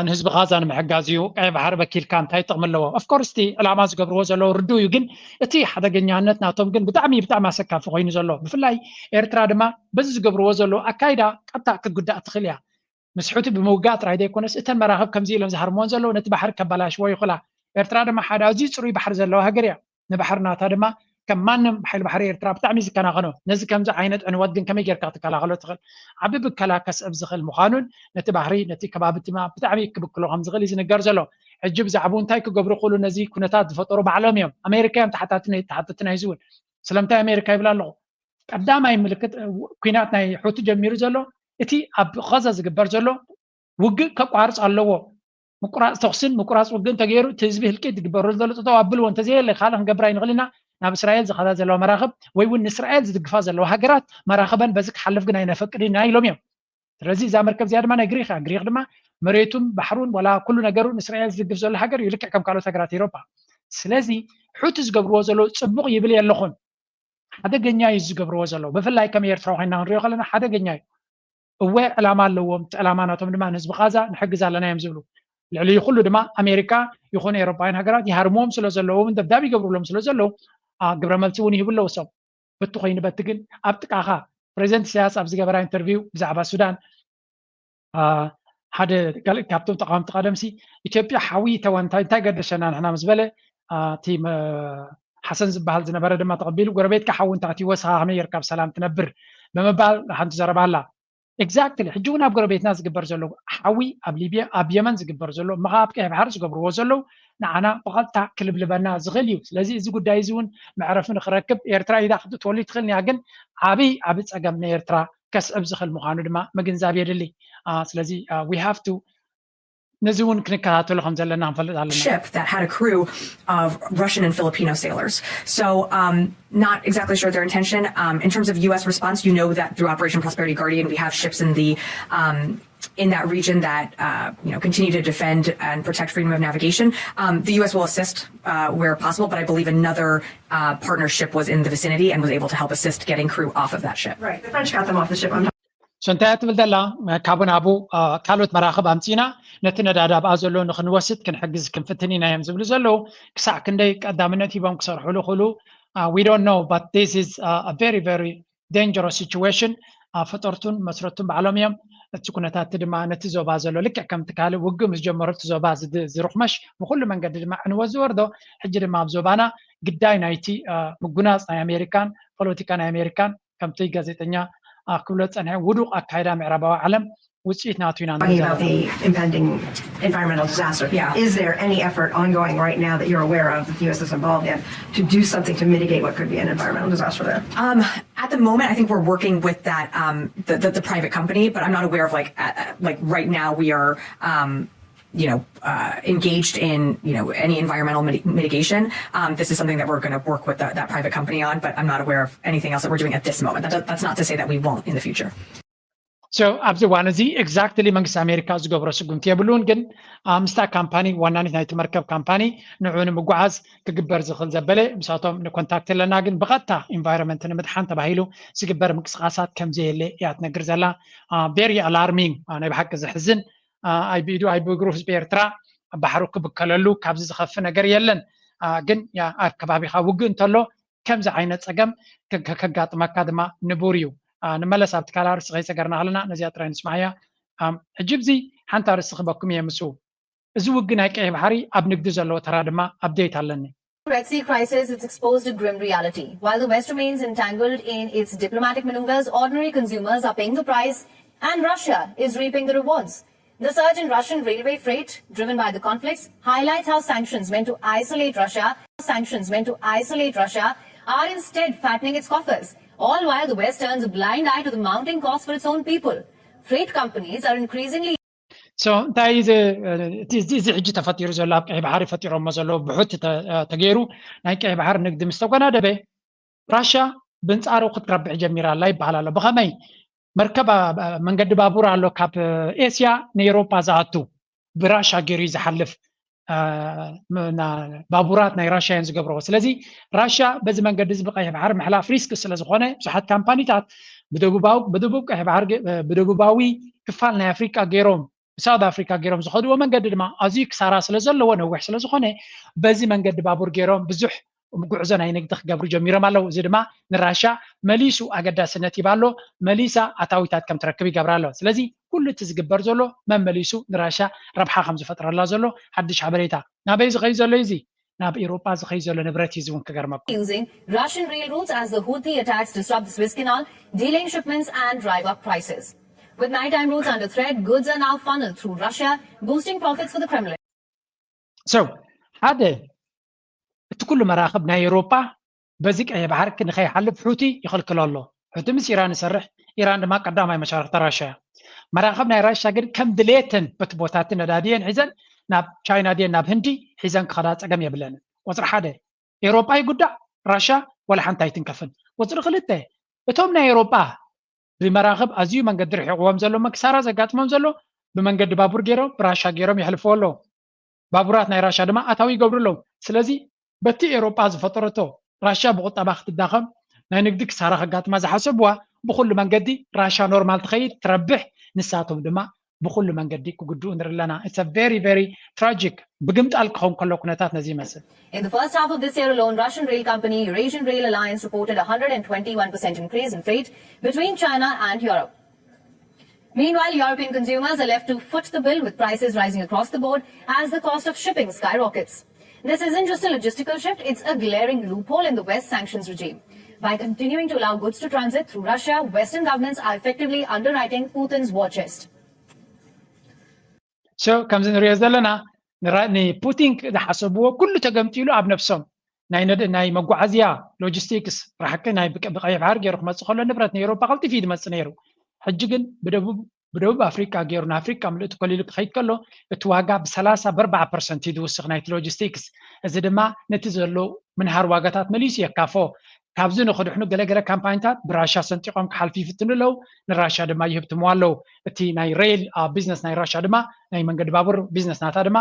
ንህዝቢ ጋዛ ንምሕጋዝ እዩ። ቀይ ባሕሪ በኪልካ እንታይ ጥቕሚ ኣለዎ? ኦፍኮርስ እቲ ዕላማ ዝገብርዎ ዘለዉ ርዱ እዩ፣ ግን እቲ ሓደገኛነት ናቶም ግን ብጣዕሚ ብጣዕሚ ኣሰካፊ ኮይኑ ዘሎ። ብፍላይ ኤርትራ ድማ በዚ ዝገብርዎ ዘለዉ ኣካይዳ ቀጥታ ክትጉዳእ ትኽእል እያ። ምስ ሑቲ ብምውጋእ ጥራይ ዘይኮነስ እተን መራኽብ ከምዚ ኢሎም ዝሃርምዎን ዘለዉ ነቲ ባሕሪ ከባላሽዎ ይኽእላ። ኤርትራ ድማ ሓደ ኣዝዩ ፅሩይ ባሕሪ ዘለዋ ሃገር እያ። ንባሕሪ ናታ ድማ ከም ማንም ሓይሊ ባሕሪ ኤርትራ ብጣዕሚ ዝከናኸኖ። ነዚ ከምዚ ዓይነት ዕንወት ግን ከመይ ጌርካ ክትከላኸሎ ትኽእል? ዓቢ ብከላ ከስዕብ ዝኽእል ምዃኑን ነቲ ባሕሪ ነቲ ከባቢ ድማ ብጣዕሚ ክብክሎ ከም ዝኽእል እዩ ዝንገር ዘሎ። ሕጂ ብዛዕባኡ እንታይ ክገብሩ ክእሉ ነዚ ኩነታት ዝፈጠሩ ባዕሎም እዮም። ኣሜሪካ እዮም ተሓታቲ ናይ- ተሓተቲ ናይዚ እውን። ስለምንታይ ኣሜሪካ ይብል ኣለኹ? ቀዳማይ ምልክት እ፣ ኩናት ናይ ሑቲ ጀሚሩ ዘሎ እቲ ኣብ ቐዛ ዝግበር ዘሎ ውግእ ከቋርፅ ኣለዎ። ምቁራፅ ተኹስን ምቁራፅ ውግእን ተገይሩ እቲ ህዝቢ ህልቂት ዝግበረሉ ዘሎ ጠጠው ኣብልዎ እንተዘየለ ካልእ ክንገብር ኣይንኽእል ኢና። ናብ እስራኤል ዝኸዳ ዘለዋ መራኽብ ወይ እውን ንእስራኤል ዝድግፋ ዘለዋ ሃገራት መራኽበን በዚ ክሓልፍ ግን ኣይነፈቅድን ኢና ኢሎም እዮም። ስለዚ እዛ መርከብ እዚኣ ድማ ናይ ግሪክ እያ። ግሪክ ድማ መሬቱን ባሕሩን ዋላ ኩሉ ነገሩ ንእስራኤል ዝድግፍ ዘሎ ሃገር እዩ፣ ልክዕ ከም ካልኦት ሃገራት ኤሮፓ። ስለዚ ሑቲ ዝገብርዎ ዘለዉ ፅቡቕ ይብል የለኹን፣ ሓደገኛ እዩ ዝገብርዎ ዘለዉ። ብፍላይ ከም ኤርትራ ኮይና ክንሪኦ ከለና ሓደገኛ እዩ። እወ ዕላማ ኣለዎም። እቲ ዕላማ ናቶም ድማ ንህዝቢ ቃዛ ንሕግዝ ኣለና እዮም ዝብሉ። ልዕሊ ኩሉ ድማ ኣሜሪካ ይኹን ኤሮፓውያን ሃገራት ይሃርምዎም ስለ ዘለዉ እውን ደብዳብ ይገብሩሎም ስለ ዘለዉ አ፣ ግብረ መልሲ እውን ይህቡ ኣለዉ። እሶም በቲ ኮይኑ በቲ ግን ኣብ ጥቃኻ ፕሬዚደንት ኢሳያስ ኣብ ዝገበራ ኢንተርቪው ብዛዕባ ሱዳን አ፣ ሓደ ገለ ካብቶም ተቃወምቲ ቀደምሲ ኢትዮጵያ ሓዊ ተወንታ እንታይ ገደሸና ንሕና ምስ በለ አ፣ እቲ መ- ሓሰን ዝበሃል ዝነበረ ድማ ተቐቢሉ ጎረቤትካ ሓዊ እንተኣትይዎ ንስኻ ከመይ ጌርካ ብሰላም ትነብር ብምባል ሓንቲ ዘረባ ኣላ። ኤግዛክትሊ ሕጂ እውን ኣብ ጎረቤትና ዝግበር ዘሎ ሓዊ ኣብ ሊብያ ኣብ የመን ዝግበር ዘሎ ምኻ ኣብ ቀይሕ ባሕሪ ዝገብርዎ ዘለዉ ንዓና ብቐጥታ ክልብልበና ዝኽእል እዩ። ስለዚ እዚ ጉዳይ እዚ እውን መዕረፊ ንክረክብ ኤርትራ ኢዳ ክትእትወሉ ትኽእል እያ፣ ግን ዓብይ ዓብ ፀገም ንኤርትራ ከስዕብ ዝኽእል ምዃኑ ድማ ምግንዛብ የድሊ። አ፣ ስለዚ we have to ነዚ እውን ክንከታተሎ ከም ዘለና ክንፈልጥ ኣለና። ship that had a crew of Russian and Filipino sailors. So, um, not exactly sure their intention. Um, in terms of U S response, you know that through Operation Prosperity Guardian, we have ships in the um, in that region that uh, you know continue to defend and protect freedom of navigation. Um, the U S will assist uh, where possible, but I believe another uh, partnership was in the vicinity and was able to help assist getting crew off of that ship. Right, the French got them off the ship. I'm So እንታይ እያ ትብል ዘላ? ካብኡ ናብኡ ካልኦት መራኽብ ኣምፂና ነቲ ነዳዲ ኣብኣ ዘሎ ንክንወስድ ክንሕግዝ ክንፍትን ኢና እዮም ዝብሉ ዘለዉ። ክሳዕ ክንደይ ቀዳምነት ሂቦም ክሰርሕሉ ክእሉ we don't know, but this is a very very dangerous situation። ፈጠርቱን መስረቱን ባዕሎም እዮም። እቲ ኩነታት ድማ ነቲ ዞባ ዘሎ ልክዕ ከምቲ ካልእ ውግእ ምስ ጀመሩ እቲ ዞባ ዝርኽመሽ ብኩሉ መንገዲ ድማ ዕንወት ዝወርዶ ሕጂ ድማ ኣብ ዞባና ግዳይ ናይቲ ምጉናፅ ናይ ኣሜሪካን ፖለቲካ ናይ ኣሜሪካን ከምቲ ጋዜጠኛ ክብሎ ዝፀንሐ ውዱቕ ኣካይዳ ምዕራባዊ ዓለም ውፅኢት ናቱ ኢና talking about the impending environmental disaster. Yeah. Is there any effort ongoing right now that you're aware of that the U S is involved in to do something to mitigate what could be an environmental disaster there? Um, at the moment, I think we're working with that um, the, the, the private company, but I'm not aware of like uh, like right now we are. Um, you know, uh, engaged in you know any environmental mit- mitigation. Um, this is something that we're going to work with the, that private company on, but I'm not aware of anything else that we're doing at this moment. That, that's not to say that we won't in the future. So ኣብዚ እዋን እዚ exactly መንግስቲ ኣሜሪካ ዝገብሮ ስጉምቲ የብሉን፣ ግን ምስታ ካምፓኒ ዋናኒት ናይቲ መርከብ ካምፓኒ ንዑ ንምጉዓዝ ክግበር ዝኽእል ዘበለ ምሳቶም ንኮንታክት ኣለና፣ ግን ብቐጥታ ኢንቫይሮንመንት ንምድሓን ተባሂሉ ዝግበር ምንቅስቃሳት ከምዘየለ እያ ትነግር ዘላ። Very alarming፣ ናይ ብሓቂ ዘሕዝን። ኣይብኢዱ ኣይብእግሩ ህዝቢ ኤርትራ ባሕሩ ክብከለሉ ካብዚ ዝኸፍ ነገር የለን። ግን ኣብ ከባቢኻ ውግእ እንተሎ ከምዚ ዓይነት ፀገም ከጋጥመካ ድማ ንቡር እዩ። ንመለስ ኣብቲ ካልእ ኣርእስቲ ከይሰገርና ከለና ነዚኣ ጥራይ ንስማዕያ። ሕጂ ብዚ ሓንቲ ኣርእስቲ ክበኩም እየ። ምስ እዚ ውግእ ናይ ቀይሕ ባሕሪ ኣብ ንግዲ ዘለዎ ተራ ድማ ኣፕዴት ኣለኒ። Red Sea crisis, it's exposed a grim reality. While the West remains entangled in its diplomatic maneuvers, ordinary consumers are paying the price, and Russia is reaping the rewards. The surge in Russian railway freight, driven by the conflicts, highlights how sanctions meant to isolate Russia, sanctions meant to isolate Russia, are instead fattening its coffers, all while the West turns a blind eye to the mounting cost for its own people. Freight companies are increasingly so እንታይ እዚ እቲ እዚ ሕጂ ተፈጢሩ ዘሎ ኣብ ቀይ ባሕሪ ፈጢሮሞ ዘለዉ ብሑቲ ተገይሩ ናይ ቀይ ባሕሪ ንግዲ ምስ ተጎናደበ ራሻ ብንጻሩ ክትረብሕ ጀሚራ ኣላ ይበሃል ኣሎ። ብኸመይ መርከብ መንገዲ ባቡር ኣሎ ካብ ኤስያ ንኤሮፓ ዝኣቱ ብራሻ ገይሩ እዩ ዝሓልፍ። ባቡራት ናይ ራሻ እዮም ዝገብርዎ። ስለዚ ራሻ በዚ መንገዲ እዚ ብቀይሕ ባሕሪ ምሕላፍ ሪስክ ስለዝኾነ ብዙሓት ካምፓኒታት ብደቡብ ቀይሕ ባሕሪ ብደቡባዊ ክፋል ናይ ኣፍሪቃ ገይሮም ብሳውት ኣፍሪካ ገይሮም ዝኸድዎ መንገዲ ድማ ኣዝዩ ክሳራ ስለዘለዎ ነዊሕ ስለዝኾነ በዚ መንገዲ ባቡር ገይሮም ብዙሕ ጉዕዞ ናይ ንግዲ ክገብሩ ጀሚሮም ኣለዉ። እዚ ድማ ንራሻ መሊሱ ኣገዳስነት ይባሎ መሊሳ ኣታዊታት ከም ትረክብ ይገብራ ኣሎ። ስለዚ ኩሉ እቲ ዝግበር ዘሎ መመሊሱ ንራሻ ረብሓ ከም ዝፈጥረላ ዘሎ ሓድሽ ሓበሬታ ናበይ ዝኸይ ዘሎ እዚ ናብ ኤሮጳ ዝኸይ ዘሎ ንብረት እዩ እውን ክገርመኩም። Using Russian rail routes as the Houthi attacks disrupt the Suez Canal, delaying shipments and drive up prices. With maritime routes under threat, goods are now funneled through Russia, boosting profits for the Kremlin. So ሓደ እቲ ኩሉ መራኽብ ናይ ኤሮጳ በዚ ቀይሕ ባሕሪ ንኸይሓልፍ ሑቲ ይኽልክሎ ኣሎ። ሑቲ ምስ ኢራን ይሰርሕ፣ ኢራን ድማ ቀዳማይ መሻርኽቲ ራሻ እያ። መራኽብ ናይ ራሻ ግን ከም ድሌተን በቲ ቦታቲ ነዳድየን ሒዘን ናብ ቻይና ድየን ናብ ህንዲ ሒዘን ክኸዳ ጸገም የብለንን። ቁጽሪ ሓደ ኤሮጳ ይጉዳእ፣ ራሻ ወላ ሓንቲ ኣይትንከፍን። ቁጽሪ ክልተ እቶም ናይ ኤሮጳ ብመራኽብ ኣዝዩ መንገዲ ርሒቕዎም ዘሎ መክሳራ ዘጋጥሞም ዘሎ ብመንገዲ ባቡር ገይሮም ብራሻ ገይሮም የሕልፍዎ ኣለዉ። ባቡራት ናይ ራሻ ድማ ኣታዊ ይገብሩ ኣለዉ። ስለዚ በቲ ኤሮጳ ዝፈጠረቶ ራሻ ብቁጠባ ክትዳኸም ናይ ንግዲ ክሳራ ከጋጥማ ዝሓሰብዋ ብኩሉ መንገዲ ራሻ ኖርማል ትኸይድ ትረብሕ፣ ንሳቶም ድማ ብኩሉ መንገዲ ክጉድኡ ንርኢ ኣለና። It's a very very tragic ብግምጣል ክኸውን ከሎ ኩነታት ነዚ ይመስል። In the first half of this year alone, Russian rail company Eurasian Rail Alliance reported a one hundred and twenty-one percent increase in freight between China and Europe. Meanwhile, European consumers are left to foot the bill, with prices rising across the board as the cost of shipping skyrockets. This isn't just a logistical shift, it's a glaring loophole in the West sanctions regime. By continuing to allow goods to transit through Russia, Western governments are effectively underwriting Putin's war chest. So ከምዚ ንሪኦ ዘለና ንራ- ንፑቲን ዝሓሰብዎ ኩሉ ተገምጢሉ ኣብ ነብሶም ናይ ነድ- ናይ መጓዓዝያ ሎጂስቲክስ ራሕቂ ናይ ብቀ- ብቀይሕ ባሕሪ ገይሩ ክመፅእ ከሎ ንብረት ንኤሮፓ ቀልጢፉ እዩ ዝመፅእ ነይሩ። ሕጂ ግን ብደቡብ ብደቡብ ኣፍሪቃ ገይሩ ንኣፍሪቃ ምልእቲ ኮሊሉ ክኸይድ ከሎ እቲ ዋጋ ብሰላሳ ብኣርባዓ ፐርሰንት እዩ ዝውስኽ ናይቲ ሎጂስቲክስ። እዚ ድማ ነቲ ዘሎ ምንሃር ዋጋታት መሊሱ የካፎ። ካብዚ ንኽድሕኑ ገለገለ ካምፓኒታት ብራሻ ሰንጢቖም ክሓልፉ ይፍትኑ ኣለዉ። ንራሻ ድማ ይህብትምዋ ኣለዉ። እቲ ናይ ሬል ቢዝነስ ናይ ራሻ ድማ ናይ መንገዲ ባቡር ቢዝነስ ናታ ድማ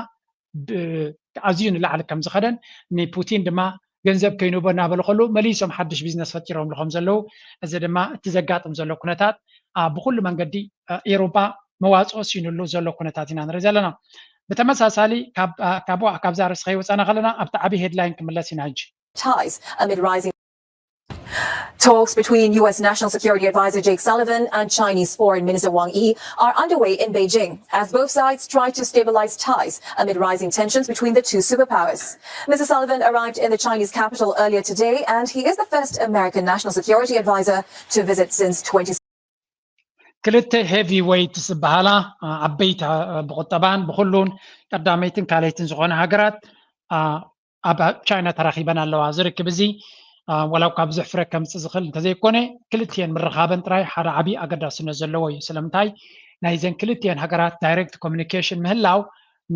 ኣዝዩ ንላዕሊ ከም ዝኸደን ንፑቲን ድማ ገንዘብ ከይንቦ እናበለ ከሉ መሊሶም ሓድሽ ቢዝነስ ፈጢሮምሉ ከም ዘለዉ እዚ ድማ እቲ ዘጋጥም ዘሎ ኩነታት ብኩሉ መንገዲ ኤሮፓ መዋፅኦ ሲኑሉ ዘሎ ኩነታት ኢና ንርኢ ዘለና። ብተመሳሳሊ ካብዛ ርእሲ ከይወፃና ከለና ኣብቲ ዓብዪ ሄድላይን ክምለስ ኢና ሕጂ። Ties amid rising Talks between U S National Security Advisor Jake Sullivan and Chinese Foreign Minister Wang Yi are underway in Beijing as both sides try to stabilize ties amid rising tensions between the two superpowers. Mister Sullivan arrived in the Chinese capital earlier today and he is the first American National Security Advisor to visit since twenty ክልተ ሄቪ ዌይትስ ዝበሃላ ዓበይቲ ብቁጠባን ብኩሉን ቀዳመይትን ካልኣይትን ዝኾነ ሃገራት ኣብ ቻይና ተራኺበን ኣለዋ። ዝርክብ እዚ ወላ እኳ ብዙሕ ፍረ ከምፅእ ዝኽእል እንተዘይኮነ ክልቲኤን ምርኻበን ጥራይ ሓደ ዓብዪ ኣገዳስነት ዘለዎ እዩ። ስለምንታይ ናይዘን ክልቲኤን ሃገራት ዳይሬክት ኮሚኒኬሽን ምህላው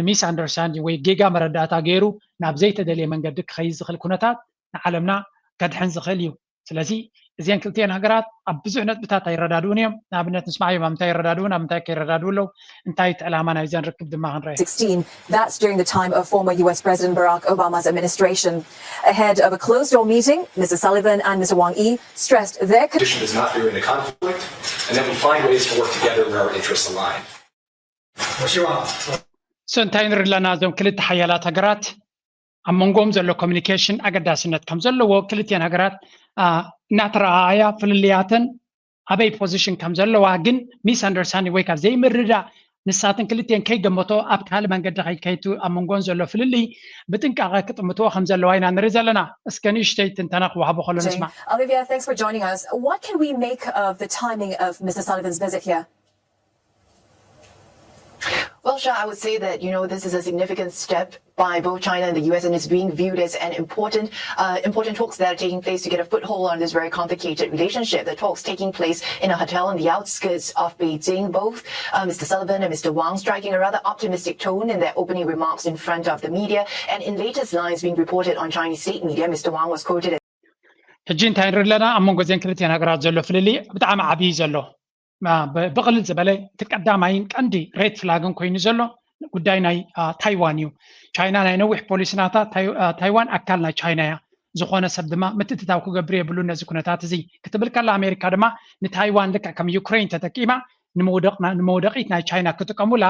ንሚስ ኣንደርስታንዲንግ ወይ ጌጋ መረዳእታ ገይሩ ናብ ዘይተደልየ መንገዲ ክኸይድ ዝኽእል ኩነታት ንዓለምና ከድሕን ዝኽእል እዩ። ስለዚ እዚአን ክልቲአን ሃገራት ኣብ ብዙሕ ነጥብታት ኣይረዳድኡን እዮም። ንኣብነት ንስማዕ እዮም ኣብ ምንታይ ይረዳድኡ ናብ ምንታይ ከይረዳድኡ ኣለዉ እንታይ እቲ ዕላማ ናይዘን ርክብ ድማ ክንረአ። That's during the time of former U S President Barack Obama's administration. Ahead of a closed-door meeting, Mister Sullivan and Mister Wang Yi stressed their condition does not veer into conflict and that we find ways to work together where our interests align. So እንታይ ንርኢ ኣለና እዞም ክልተ ሓያላት ሃገራት ኣብ መንጎኦም ዘሎ ኮሚኒኬሽን ኣገዳስነት ከም ዘለዎ ክልቲኤን ሃገራት እናተረኣኣያ ፍልልያተን ኣበይ ፖዚሽን ከም ዘለዋ ግን ሚስ ኣንደርስታንዲንግ ወይ ካብ ዘይምርዳእ ንሳተን ክልቲኤን ከይገመቶ ኣብ ካልእ መንገዲ ከይከይቱ ኣብ መንጎን ዘሎ ፍልልይ ብጥንቃቐ ክጥምትዎ ከም ዘለዋ ኢና ንርኢ ዘለና። እስከ ንእሽተይ ትንተና ክወሃቦ ከሎ ንስማዕ። Olivia, thanks for joining us. What can we make of the timing of Mister Sullivan's visit here? Sure, I would say that, you know, this is a significant step by both China and the U S, and it's being viewed as an important, uh, important talks that are taking place to get a foothold on this very complicated relationship. The talks taking place in a hotel on the outskirts of Beijing. Both uh, Mister Sullivan and Mister Wang striking a rather optimistic tone in their opening remarks in front of the media, and in latest lines being reported on Chinese state media, Mister Wang was quoted as ሕጂ እንታይ ንርኢ ኣለና? ኣብ መንጎ እዘን ክልቲአን ሃገራት ዘሎ ፍልልይ ብጣዕሚ ዓብዪ ዘሎ ብቕልል ዝበለ እቲ ቀዳማይን ቀንዲ ሬድ ፍላግን ኮይኑ ዘሎ ጉዳይ ናይ ታይዋን እዩ። ቻይና ናይ ነዊሕ ፖሊሲ ናታ ታይዋን ኣካል ናይ ቻይና እያ፣ ዝኾነ ሰብ ድማ ምትእትታው ክገብር የብሉ ነዚ ኩነታት እዚ ክትብል ከላ፣ ኣሜሪካ ድማ ንታይዋን ልክዕ ከም ዩክሬን ተጠቂማ ንመውደቂት ናይ ቻይና ክጥቀሙላ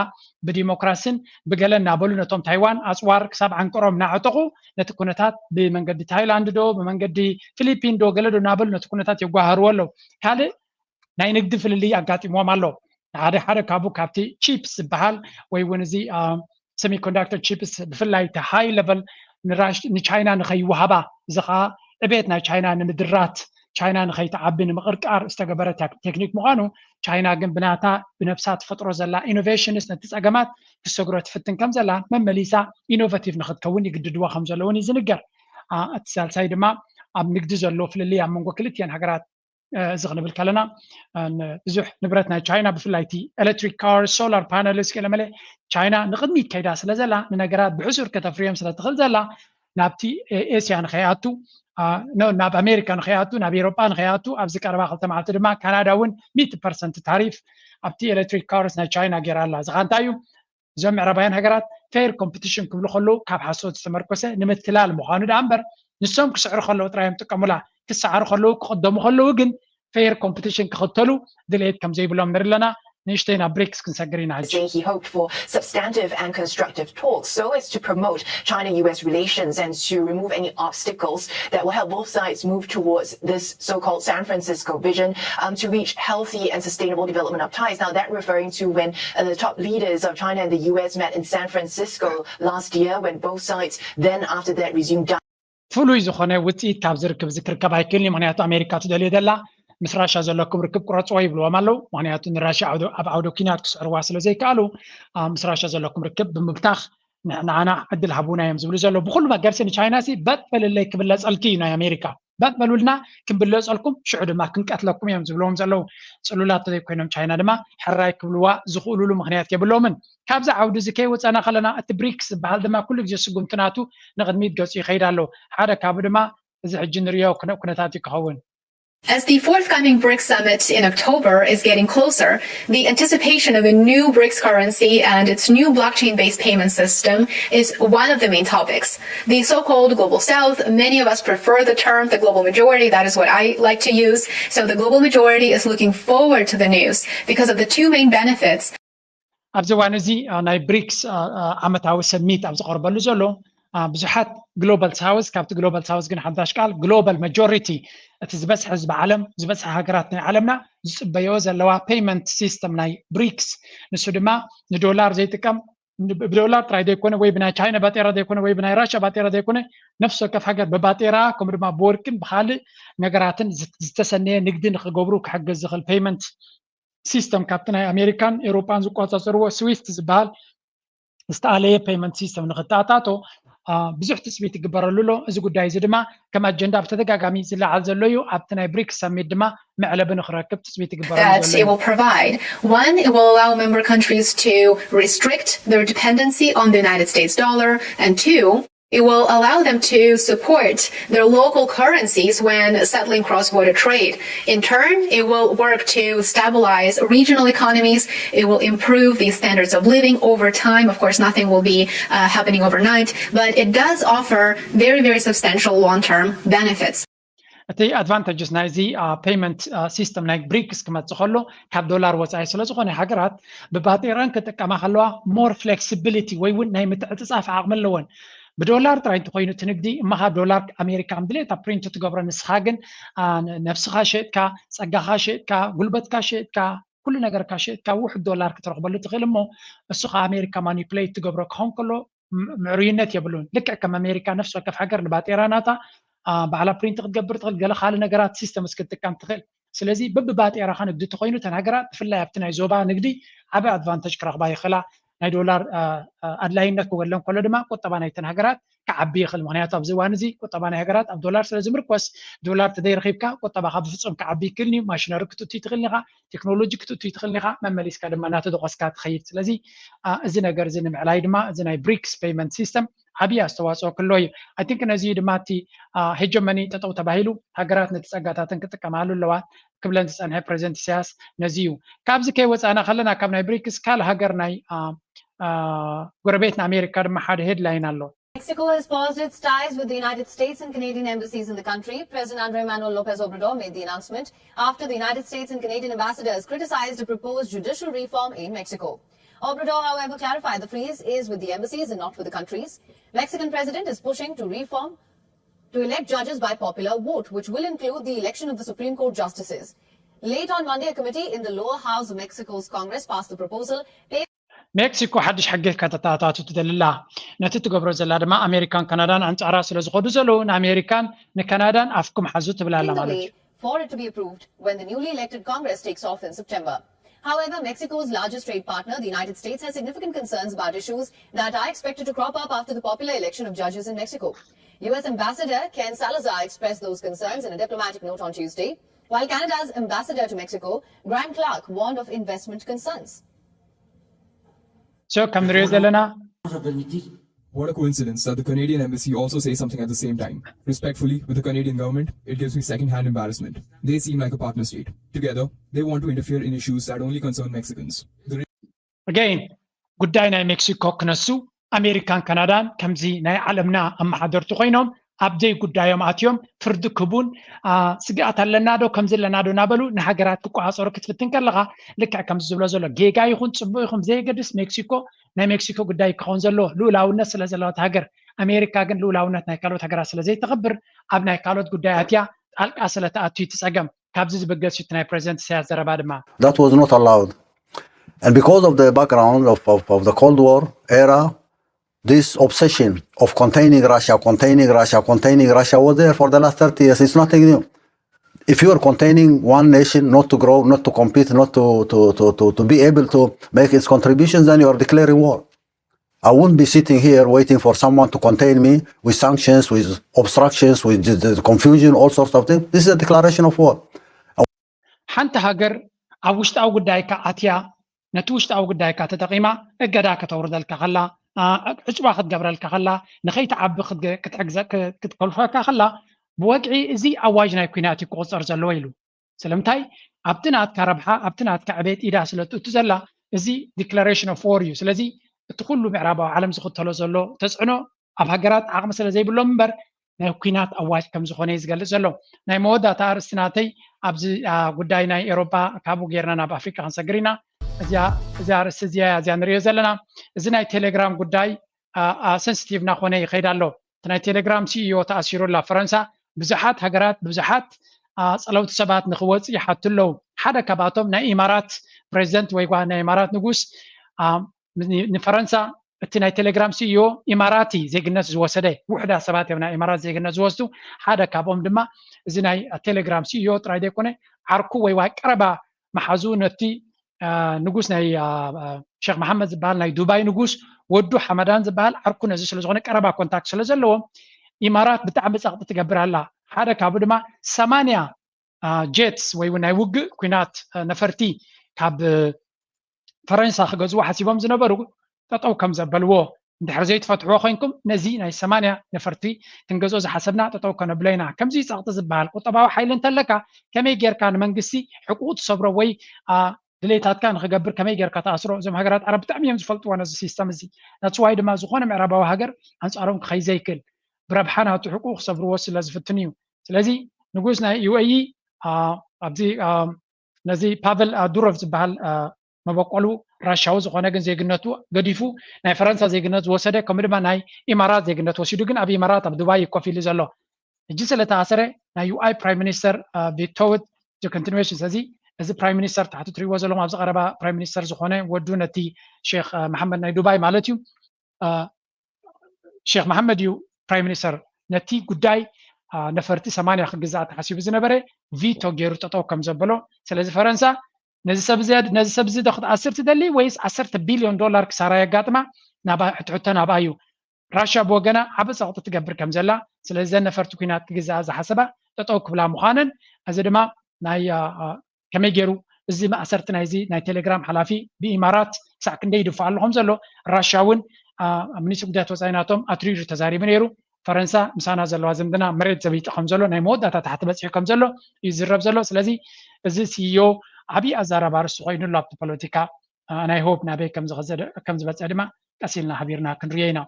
ብዲሞክራሲን ብገለ እናበሉ ነቶም ታይዋን ኣፅዋር ክሳብ ዓንቅሮም እናዕጠቑ ነቲ ኩነታት ብመንገዲ ታይላንድ ዶ ብመንገዲ ፊሊፒን ዶ ገለ ዶ እናበሉ ነቲ ኩነታት የጓህርዎ ኣለዉ። ካልእ ናይ ንግዲ ፍልልይ ኣጋጢምዎም ኣሎ። ሓደ ሓደ ካብኡ ካብቲ ቺፕስ ዝበሃል ወይ እውን እዚ ሰሚኮንዳክተር ቺፕስ ብፍላይ እቲ ሃይ ለቨል ንቻይና ንኸይወሃባ፣ እዚ ከዓ ዕቤት ናይ ቻይና ንምድራት፣ ቻይና ንኸይትዓቢ ንምቕርቃር ዝተገበረ ቴክኒክ ምዃኑ፣ ቻይና ግን ብናታ ብነብሳ ትፈጥሮ ዘላ ኢኖቬሽንስ ነቲ ፀገማት ክሰግሮ ትፍትን ከም ዘላ መመሊሳ ኢኖቨቲቭ ንክትከውን ይግድድዋ ከም ዘለውን እዩ ዝንገር። እቲ ሳልሳይ ድማ ኣብ ንግዲ ዘሎ ፍልልይ ኣብ መንጎ ክልቲአን ሃገራት እዚ ክንብል ከለና ብዙሕ ንብረት ናይ ቻይና ብፍላይ እቲ ኤሌክትሪክ ካር፣ ሶላር ፓነልስ ገለመለ ቻይና ንቕድሚት ከይዳ ስለ ዘላ ንነገራት ብሕሱር ከተፍርዮም ስለ ትኽእል ዘላ ናብቲ ኤስያ ንኸይኣቱ ናብ ኣሜሪካ ንኸይኣቱ ናብ ኤሮጳ ንኸይኣቱ ኣብዚ ቀረባ ክልተ መዓልቲ ድማ ካናዳ እውን ሚእቲ ፐርሰንት ታሪፍ ኣብቲ ኤሌክትሪክ ካርስ ናይ ቻይና ገይራ ኣላ። እዚ ኸ እንታይ እዩ? እዞም ምዕራባውያን ሃገራት ፌር ኮምፒቲሽን ክብሉ ከለዉ ካብ ሓሶት ዝተመርኮሰ ንምትላል ምዃኑ ደኣ እምበር ንሶም ክስዕሩ ከለዉ ጥራይ እዮም ጥቀሙላ። ክሰዓሩ ከለዉ ክቕደሙ ከለዉ ግን ፌር ኮምፒቲሽን ክኽተሉ ድሌት ከም ዘይብሎም ንርኢ ኣለና። ንእሽተይ ናብ ብሪክስ ክንሰግር ኢና ሕጂ። Saying he hoped for substantive and constructive talks so as to promote China-U S relations and to remove any obstacles that will help both sides move towards this so-called San Francisco vision um, to reach healthy and sustainable development of ties. Now, that referring to when uh, the top leaders of China and the U S met in San Francisco last year, when both sides then after that resumed ፍሉይ ዝኾነ ውፅኢት ካብ ዝርክብ እዚ ክርከብ ኣይክእልን እዩ። ምክንያቱ ኣሜሪካ ትደልዮ ዘላ ምስ ራሻ ዘለኩም ርክብ ቁረፅዎ ይብልዎም ኣለዉ። ምክንያቱ ንራሻ ኣብ ዓውደ ኩናት ክስዕርዋ ስለ ዘይከኣሉ ምስ ራሻ ዘለኩም ርክብ ብምብታኽ ንዓና ዕድል ሃቡና እዮም ዝብሉ ዘለዉ። ብኩሉ መገርሲ ንቻይና ሲ በጥ በልለይ ክብለፀልኪ እዩ ናይ ኣሜሪካ። በጥ በሉልና ክንብለፀልኩም ሽዑ ድማ ክንቀትለኩም እዮም ዝብልዎም ዘለዉ። ፅሉላት ተዘይኮይኖም ቻይና ድማ ሕራይ ክብልዋ ዝኽእሉሉ ምክንያት የብሎምን። ካብዚ ዓውዲ እዚ ከይወፀና ከለና እቲ ብሪክስ ዝበሃል ድማ ኩሉ ግዜ ስጉምቲ ናቱ ንቕድሚት ገፁ ይኸይድ ኣሎ። ሓደ ካብኡ ድማ እዚ ሕጂ ንሪኦ ኩነታት እዩ ክኸውን። As the forthcoming BRICS summit in October is getting closer, the anticipation of a new BRICS currency and its new blockchain based payment system is one of the main topics. The so called global south, many of us prefer the term the global majority, that is what I like to use. So the global majority is looking forward to the news because of the two main benefits. ኣብዚ እዋን እዚ ናይ ብሪክስ ዓመታዊ ሰሚት ኣብ ዝቐርበሉ ዘሎ ብዙሓት ግሎባል ሳውዝ ካብቲ ግሎባል ሳውዝ ግን ሓዳሽ ቃል ግሎባል ማጆሪቲ እቲ ዝበዝሐ ህዝቢ ዓለም ዝበዝሐ ሃገራት ናይ ዓለምና ዝፅበዮ ዘለዋ ፔይመንት ሲስተም ናይ ብሪክስ ንሱ ድማ ንዶላር ዘይጥቀም ብዶላር ጥራይ ዘይኮነ ወይ ብናይ ቻይና ባጤራ ዘይኮነ ወይ ብናይ ራሻ ባጤራ ዘይኮነ ነፍሲ ወከፍ ሃገር ብባጤራ ከምኡ ድማ ብወርቅን ብካልእ ነገራትን ዝተሰነየ ንግዲ ንክገብሩ ክሕግዝ ዝኽእል ፔይመንት ሲስተም ካብቲ ናይ ኣሜሪካን ኤውሮጳን ዝቆፃፀርዎ ስዊፍት ዝበሃል ዝተኣለየ ፔይመንት ሲስተም ንክተኣታቶ ብዙሕ ትፅቢት ይግበረሉ ኣሎ። እዚ ጉዳይ እዚ ድማ ከም ኣጀንዳ ብተደጋጋሚ ዝለዓል ዘሎ እዩ። ኣብቲ ናይ ብሪክስ ሰሚት ድማ መዕለቢ ንክረክብ ትፅቢት ይግበረሉ ዘሎ እዩ። One, it will allow member countries to restrict their dependency on the United States dollar, and two, it will allow them to support their local currencies when settling cross-border trade. In turn, it will work to stabilize regional economies. It will improve the standards of living over time. Of course, nothing will be uh, happening overnight, but it does offer very, very substantial long-term benefits. እቲ ኣድቫንተጅስ ናይዚ ፔይመንት ሲስተም ናይ ብሪክስ ክመፅእ ከሎ ካብ ዶላር ወፃኢ ስለዝኾነ ሃገራት ብባጤራን ክጥቀማ ከለዋ ሞር ፍሌክሲቢሊቲ ወይ እውን ናይ ምትዕፅፃፍ ዓቕሚ ኣለወን። ብዶላር ጥራይ እንተኮይኑ እቲ ንግዲ እማኻ ዶላር ኣሜሪካ ከም ድሌታ ፕሪንት ትገብሮ ንስኻ ግን ነብስኻ ሸጥካ፣ ፀጋኻ ሸጥካ፣ ጉልበትካ ሸጥካ፣ ኩሉ ነገርካ ሸጥካ ውሑድ ዶላር ክትረኽበሉ ትኽእል እሞ እሱ ከዓ ኣሜሪካ ማኒፕሌት ትገብሮ ክኸውን ከሎ ምዕሩይነት የብሉን። ልክዕ ከም ኣሜሪካ ነፍሲ ወከፍ ሃገር ንባጤራ ናታ ባዕላ ፕሪንት ክትገብር ትኽእል፣ ገለ ካልእ ነገራት ሲስተምስ ክትጥቀም ትኽእል። ስለዚ በብባጤራኻ ንግዲ ተኮይኑ እተን ሃገራት ብፍላይ ኣብቲ ናይ ዞባ ንግዲ ዓቢ ኣድቫንተጅ ክረኽባ ይኽእላ። ናይ ዶላር ኣድላይነት ክጎድለን ከሎ ድማ ቁጠባ ናይተን ሃገራት ክዓቢ ይኽእል። ምክንያቱ ኣብዚ እዋን እዚ ቁጠባ ናይ ሃገራት ኣብ ዶላር ስለ ዝምርኮስ፣ ዶላር ተዘይረኺብካ ቁጠባኻ ብፍጹም ክዓቢ ይክእል እዩ። ማሽነሪ ክትእቱ ትኽእል ኢኻ፣ ቴክኖሎጂ ክትእቱ ትኽእል ኢኻ፣ መመሊስካ ድማ እናተደቆስካ ትኸይድ። ስለዚ እዚ ነገር እዚ ንምዕላይ ድማ እዚ ናይ ብሪክስ ፔይመንት ሲስተም ዓብዪ ኣስተዋፅኦ ክሎ እዩ። I think ነዚ ድማ እቲ ሄጀመኒ ጠጠው ተባሂሉ ሃገራት ነቲ ፀጋታትን ክጥቀማሉ ኣለዋ ክብለን ዝፀንሐ ፕሬዚደንት ኢሳያስ ነዚ እዩ። ካብዚ ከይወፃእና ከለና ካብ ናይ ብሪክስ ካልእ ሃገር ናይ ጎረቤትና ኣሜሪካ ድማ ሓደ ሄድላይን ኣሎ። Mexico has paused its ties with the United States and Canadian embassies in the country. President Andrés Manuel López Obrador made the announcement after the United States and Canadian ambassadors criticized a proposed judicial reform in Mexico. Obrador, however, clarified the freeze is with the embassies and not with the countries. Mexican president is pushing to reform to elect judges by popular vote, which will include the election of the Supreme Court justices. Late on Monday, a committee in the lower house of Mexico's Congress passed the proposal. ሜክሲኮ ሓድሽ ሕጊ ከተተኣታቱ ትደሊ ኣላ። ነቲ ትገብሮ ዘላ ድማ ኣሜሪካን ካናዳን ኣንጻራ ስለ ዝኸዱ ዘለዉ ንኣሜሪካን ንካናዳን ኣፍኩም ሓዙ ትብል ኣላ ማለት እዩ። For it to be approved when the newly elected Congress takes off in September. However, Mexico's largest trade partner, the United States, has significant concerns about issues that are expected to crop up after the popular election of judges in Mexico. U S Ambassador Ken Salazar expressed those concerns in a diplomatic note on Tuesday, while Canada's ambassador to Mexico, Graham Clark, warned of investment concerns. So ከም ንሪኦ ዘለና What a coincidence that the Canadian embassy also says something at the same time. Respectfully, with the Canadian government, it gives me second-hand embarrassment. They seem like a partner state. Together, they want to interfere in issues that only concern Mexicans. The again ጉዳይ ናይ ሜክሲኮ ክነሱ ኣሜሪካን ካናዳን ከምዚ ናይ ዓለምና ኣመሓደርቲ ኮይኖም ኣብ ዘይ ጉዳዮም ኣትዮም ፍርዲ ክቡን ስግኣት ኣለና ዶ ከምዚ ኣለና ዶ እናበሉ ንሃገራት ክቆፃፀሩ ክትፍትን ከለካ ልክዕ ከምዚ ዝብሎ ዘሎ ጌጋ ይኹን ፅቡቅ ይኹን ብዘየገድስ ሜክሲኮ ናይ ሜክሲኮ ጉዳይ ክኸውን ዘለዎ ልኡላውነት ስለ ዘለዋ እታ ሃገር ኣሜሪካ ግን ልኡላውነት ናይ ካልኦት ሃገራት ስለ ዘይተኽብር ኣብ ናይ ካልኦት ጉዳይ ኣትያ ጣልቃ ስለ ትኣቱ እዩ እቲ ፀገም። ካብዚ ዝብገስ እዩ እቲ ናይ ፕሬዚደንት ኢሳያስ ዘረባ ድማ። That was not allowed. And because of the background of, of, of the Cold War era, this obsession of containing Russia, containing Russia, containing Russia was there for the last thirty years. It's nothing new. If you are containing one nation not to grow, not to compete, not to, to, to, to, to be able to make its contributions, then you are declaring war. I wouldn't be sitting here waiting for someone to contain me with sanctions, with obstructions, with the, the confusion, all sorts of things. This is a declaration of war. ሓንቲ ሃገር ኣብ ውሽጣዊ ጉዳይካ ኣትያ ነቲ ውሽጣዊ ጉዳይካ ተጠቒማ እገዳ ከተውርደልካ ከላ፣ ዕጭዋ ክትገብረልካ ከላ፣ ንኸይትዓቢ ክትሕግዘ ክትከልፈካ ከላ፣ ብወግዒ እዚ ኣዋጅ ናይ ኲናት እዩ ክቑጸር ዘለዎ ኢሉ። ስለምንታይ ኣብቲ ናትካ ረብሓ ኣብቲ ናትካ ዕቤት ኢዳ ስለ ትእቱ ዘላ እዚ declaration of war እዩ። ስለዚ እቲ ኩሉ ምዕራባዊ ዓለም ዝኽተሎ ዘሎ ተፅዕኖ ኣብ ሃገራት ዓቕሚ ስለ ዘይብሎም እምበር ናይ ኲናት ኣዋጅ ከም ዝኾነ እዩ ዝገልፅ ዘሎ። ናይ መወዳእታ ኣርእስቲ ናተይ ኣብዚ ጉዳይ ናይ ኤሮፓ ካብኡ ጌርና ናብ ኣፍሪቃ ክንሰግር ኢና። እዚ ኣርእስቲ እዚኣ እዚኣ ንሪኦ ዘለና እዚ ናይ ቴሌግራም ጉዳይ sensitive እናኾነ ይኸይድ ኣሎ። እቲ ናይ ቴሌግራም ሲኢኦ ተኣሲሩ ኣላ ፈረንሳ። ብዙሓት ሃገራት ብዙሓት ፀለውቲ ሰባት ንክወፅእ ይሓቱ ኣለዉ። ሓደ ካብኣቶም ናይ ኢማራት ፕሬዚደንት ወይ ናይ ኢማራት ንጉስ ንፈረንሳ እቲ ናይ ቴሌግራም ሲኢኦ ኢማራቲ ዜግነት ዝወሰደ ውሕዳት ሰባት እዮም ናይ ኢማራት ዜግነት ዝወስዱ። ሓደ ካብኦም ድማ እዚ ናይ ቴሌግራም ሲኢኦ ጥራይ ዘይኮነ ዓርኩ ወይ ዋ ቀረባ መሓዙ ነቲ ንጉስ ናይ ሸክ መሓመድ ዝበሃል ናይ ዱባይ ንጉስ ወዱ ሓመዳን ዝበሃል ዓርኩ ነዚ ስለዝኾነ ቀረባ ኮንታክት ስለዘለዎም ኢማራት ብጣዕሚ ጸቕጢ ትገብር ኣላ። ሓደ ካብኡ ድማ ሰማንያ ጀትስ ወይ እውን ናይ ውግእ ኩናት ነፈርቲ ካብ ፈረንሳ ክገዝኡ ሓሲቦም ዝነበሩ ጠጠው ከም ዘበልዎ እንድሕር ዘይትፈትሕዎ ኮይንኩም ነዚ ናይ ሰማንያ ነፈርቲ ክንገዝኦ ዝሓሰብና ጠጠው ከነብሎ ኢና። ከምዚ ጸቕጢ ዝበሃል ቁጠባዊ ሓይሊ እንተለካ ከመይ ጌርካ ንመንግስቲ ሕቁኡ ትሰብሮ ወይ ድሌታትካ ንክገብር ከመይ ጌርካ ተኣስሮ። እዞም ሃገራት ዓረብ ብጣዕሚ እዮም ዝፈልጥዎ ነዚ ሲስተም እዚ። ናትስዋይ ድማ ዝኾነ ምዕራባዊ ሃገር ኣንጻሮም ክኸይ ዘይክእል ብረብሓ ናቱ ሕቁኡ ክሰብርዎ ስለ ዝፍትን እዩ። ስለዚ ንጉስ ናይ ዩኤኢ ኣብዚ ነዚ ፓቨል ዱሮቭ ዝበሃል መበቆሉ ራሻዊ ዝኾነ ግን ዜግነቱ ገዲፉ ናይ ፈረንሳ ዜግነት ዝወሰደ ከምኡ ድማ ናይ ኢማራት ዜግነት ወሲዱ ግን ኣብ ኢማራት ኣብ ዱባይ እዩ ኮፍ ኢሉ ዘሎ። ሕጂ ስለተኣሰረ ናይ ዩኣይ ፕራይም ሚኒስተር ቪቶውት continuation ስለዚ እዚ ፕራይም ሚኒስተር ታሕቲ ትሪእዎ ዘለኹም ኣብዚ ቀረባ ፕራይም ሚኒስተር ዝኾነ ወዱ ነቲ ሼክ መሓመድ ናይ ዱባይ ማለት እዩ ሼክ መሓመድ እዩ ፕራይም ሚኒስተር ነቲ ጉዳይ ነፈርቲ ሰማንያ ክግዛእ ተሓሲቡ ዝነበረ ቪቶ ገይሩ ጠጠው ከም ዘበሎ። ስለዚ ፈረንሳ ነዚ ሰብ እዚ ነዚ ሰብ እዚ ዶ ክትኣስር ትደሊ ወይስ ዓሰርተ ቢልዮን ዶላር ክሳራ የጋጥማ? ናባ ሕትሕቶ ናብኣ እዩ። ራሽያ ብወገና ዓቢ ጸቕጢ ትገብር ከም ዘላ፣ ስለዚ ዘን ነፈርቲ ኲናት ክግዝኣ ዝሓሰባ ጠጠው ክብላ ምዃነን፣ እዚ ድማ ናይ ከመይ ገይሩ እዚ ማእሰርቲ ናይዚ ናይ ቴሌግራም ሓላፊ ብኢማራት ክሳዕ ክንደይ ይድፋ ኣሎ ከም ዘሎ ራሽያ እውን ኣብ ሚኒስትሪ ጉዳያት ወፃኢ ናቶም ኣትሪሩ ተዛሪቡ ነይሩ። ፈረንሳ ምሳና ዘለዋ ዝምድና መሬት ዘቢጡ ከም ዘሎ ናይ መወዳእታ ታሕቲ በፂሑ ከም ዘሎ እዩ ዝረብ ዘሎ። ስለዚ እዚ ሲዮ ዓብዪ ኣዛራቢ ኣርስቲ ኮይኑ ኣሎ ኣብቲ ፖለቲካ። ናይ ሆፕ ናበይ ከም ዝበፅሕ ድማ ቀስ ኢልና ሓቢርና ክንርዮ ኢና።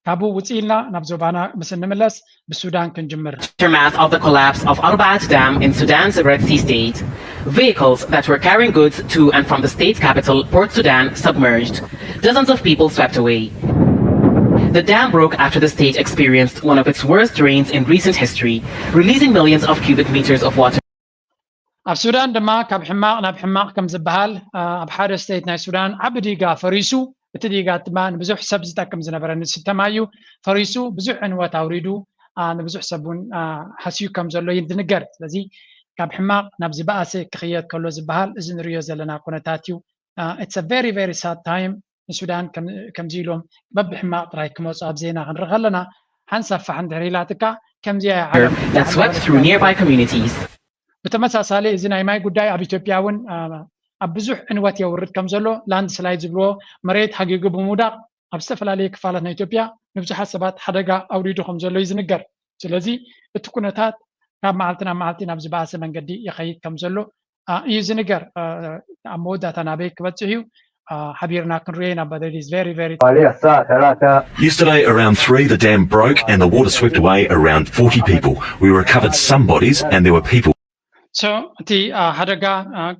ካብኡ ውፅእ ኢልና ናብ ዞባና ምስ እንምለስ ብሱዳን ክንጅምር። Aftermath of the collapse of Al Ubaid Dam in Sudan's Red Sea state, vehicles that were carrying goods to and from the state capital, Port Sudan, submerged. Dozens of people swept away. The dam broke after the state experienced one of its worst rains in recent history, releasing millions of cubic meters of water. ኣብ ሱዳን ድማ ካብ ሕማቕ ናብ ሕማቕ ከም ዝበሃል ኣብ ሓደ ስቴት ናይ ሱዳን ዓቢ ዲጋ ፈሪሱ። እቲ ዲጋ ድማ ንብዙሕ ሰብ ዝጠቅም ዝነበረ ንስተ ማይ እዩ ፈሪሱ፣ ብዙሕ ዕንወት ኣውሪዱ፣ ንብዙሕ ሰብ እውን ሃስዩ ከም ዘሎ እዩ ዝንገር። ስለዚ ካብ ሕማቕ ናብ ዝበኣሰ ክኽየድ ከሎ ዝበሃል እዚ ንሪኦ ዘለና ኩነታት እዩ። It's a very very sad time። ንሱዳን ከምዚ ኢሎም በብሕማቕ ጥራይ ክመፁ ኣብ ዜና ክንርኢ ከለና ሓንሳብ ፋሕ እንድሕር ኢላትካ ከምዚኣ እያ ዓለም that swept through nearby communities. ብተመሳሳሊ እዚ ናይ ማይ ጉዳይ ኣብ ኢትዮጵያ እውን ኣብ ብዙሕ ዕንወት የውርድ ከም ዘሎ ላንድ ስላይድ ዝብልዎ መሬት ሃጊጉ ብምውዳቕ ኣብ ዝተፈላለዩ ክፋላት ናይ ኢትዮጵያ ንብዙሓት ሰባት ሓደጋ ኣውሪዱ ከም ዘሎ እዩ ዝንገር። ስለዚ እቲ ኩነታት ካብ መዓልቲ ናብ መዓልቲ ናብ ዝበኣሰ መንገዲ ይኸይድ ከም ዘሎ እዩ ዝንገር። ኣብ መወዳእታ ናበይ ክበፅሕ እዩ ሓቢርና ክንሪኦ ኢና። But it is very very Yesterday around three the dam broke and the water swept away around forty people. We recovered some bodies and there were people. So እቲ ሓደጋ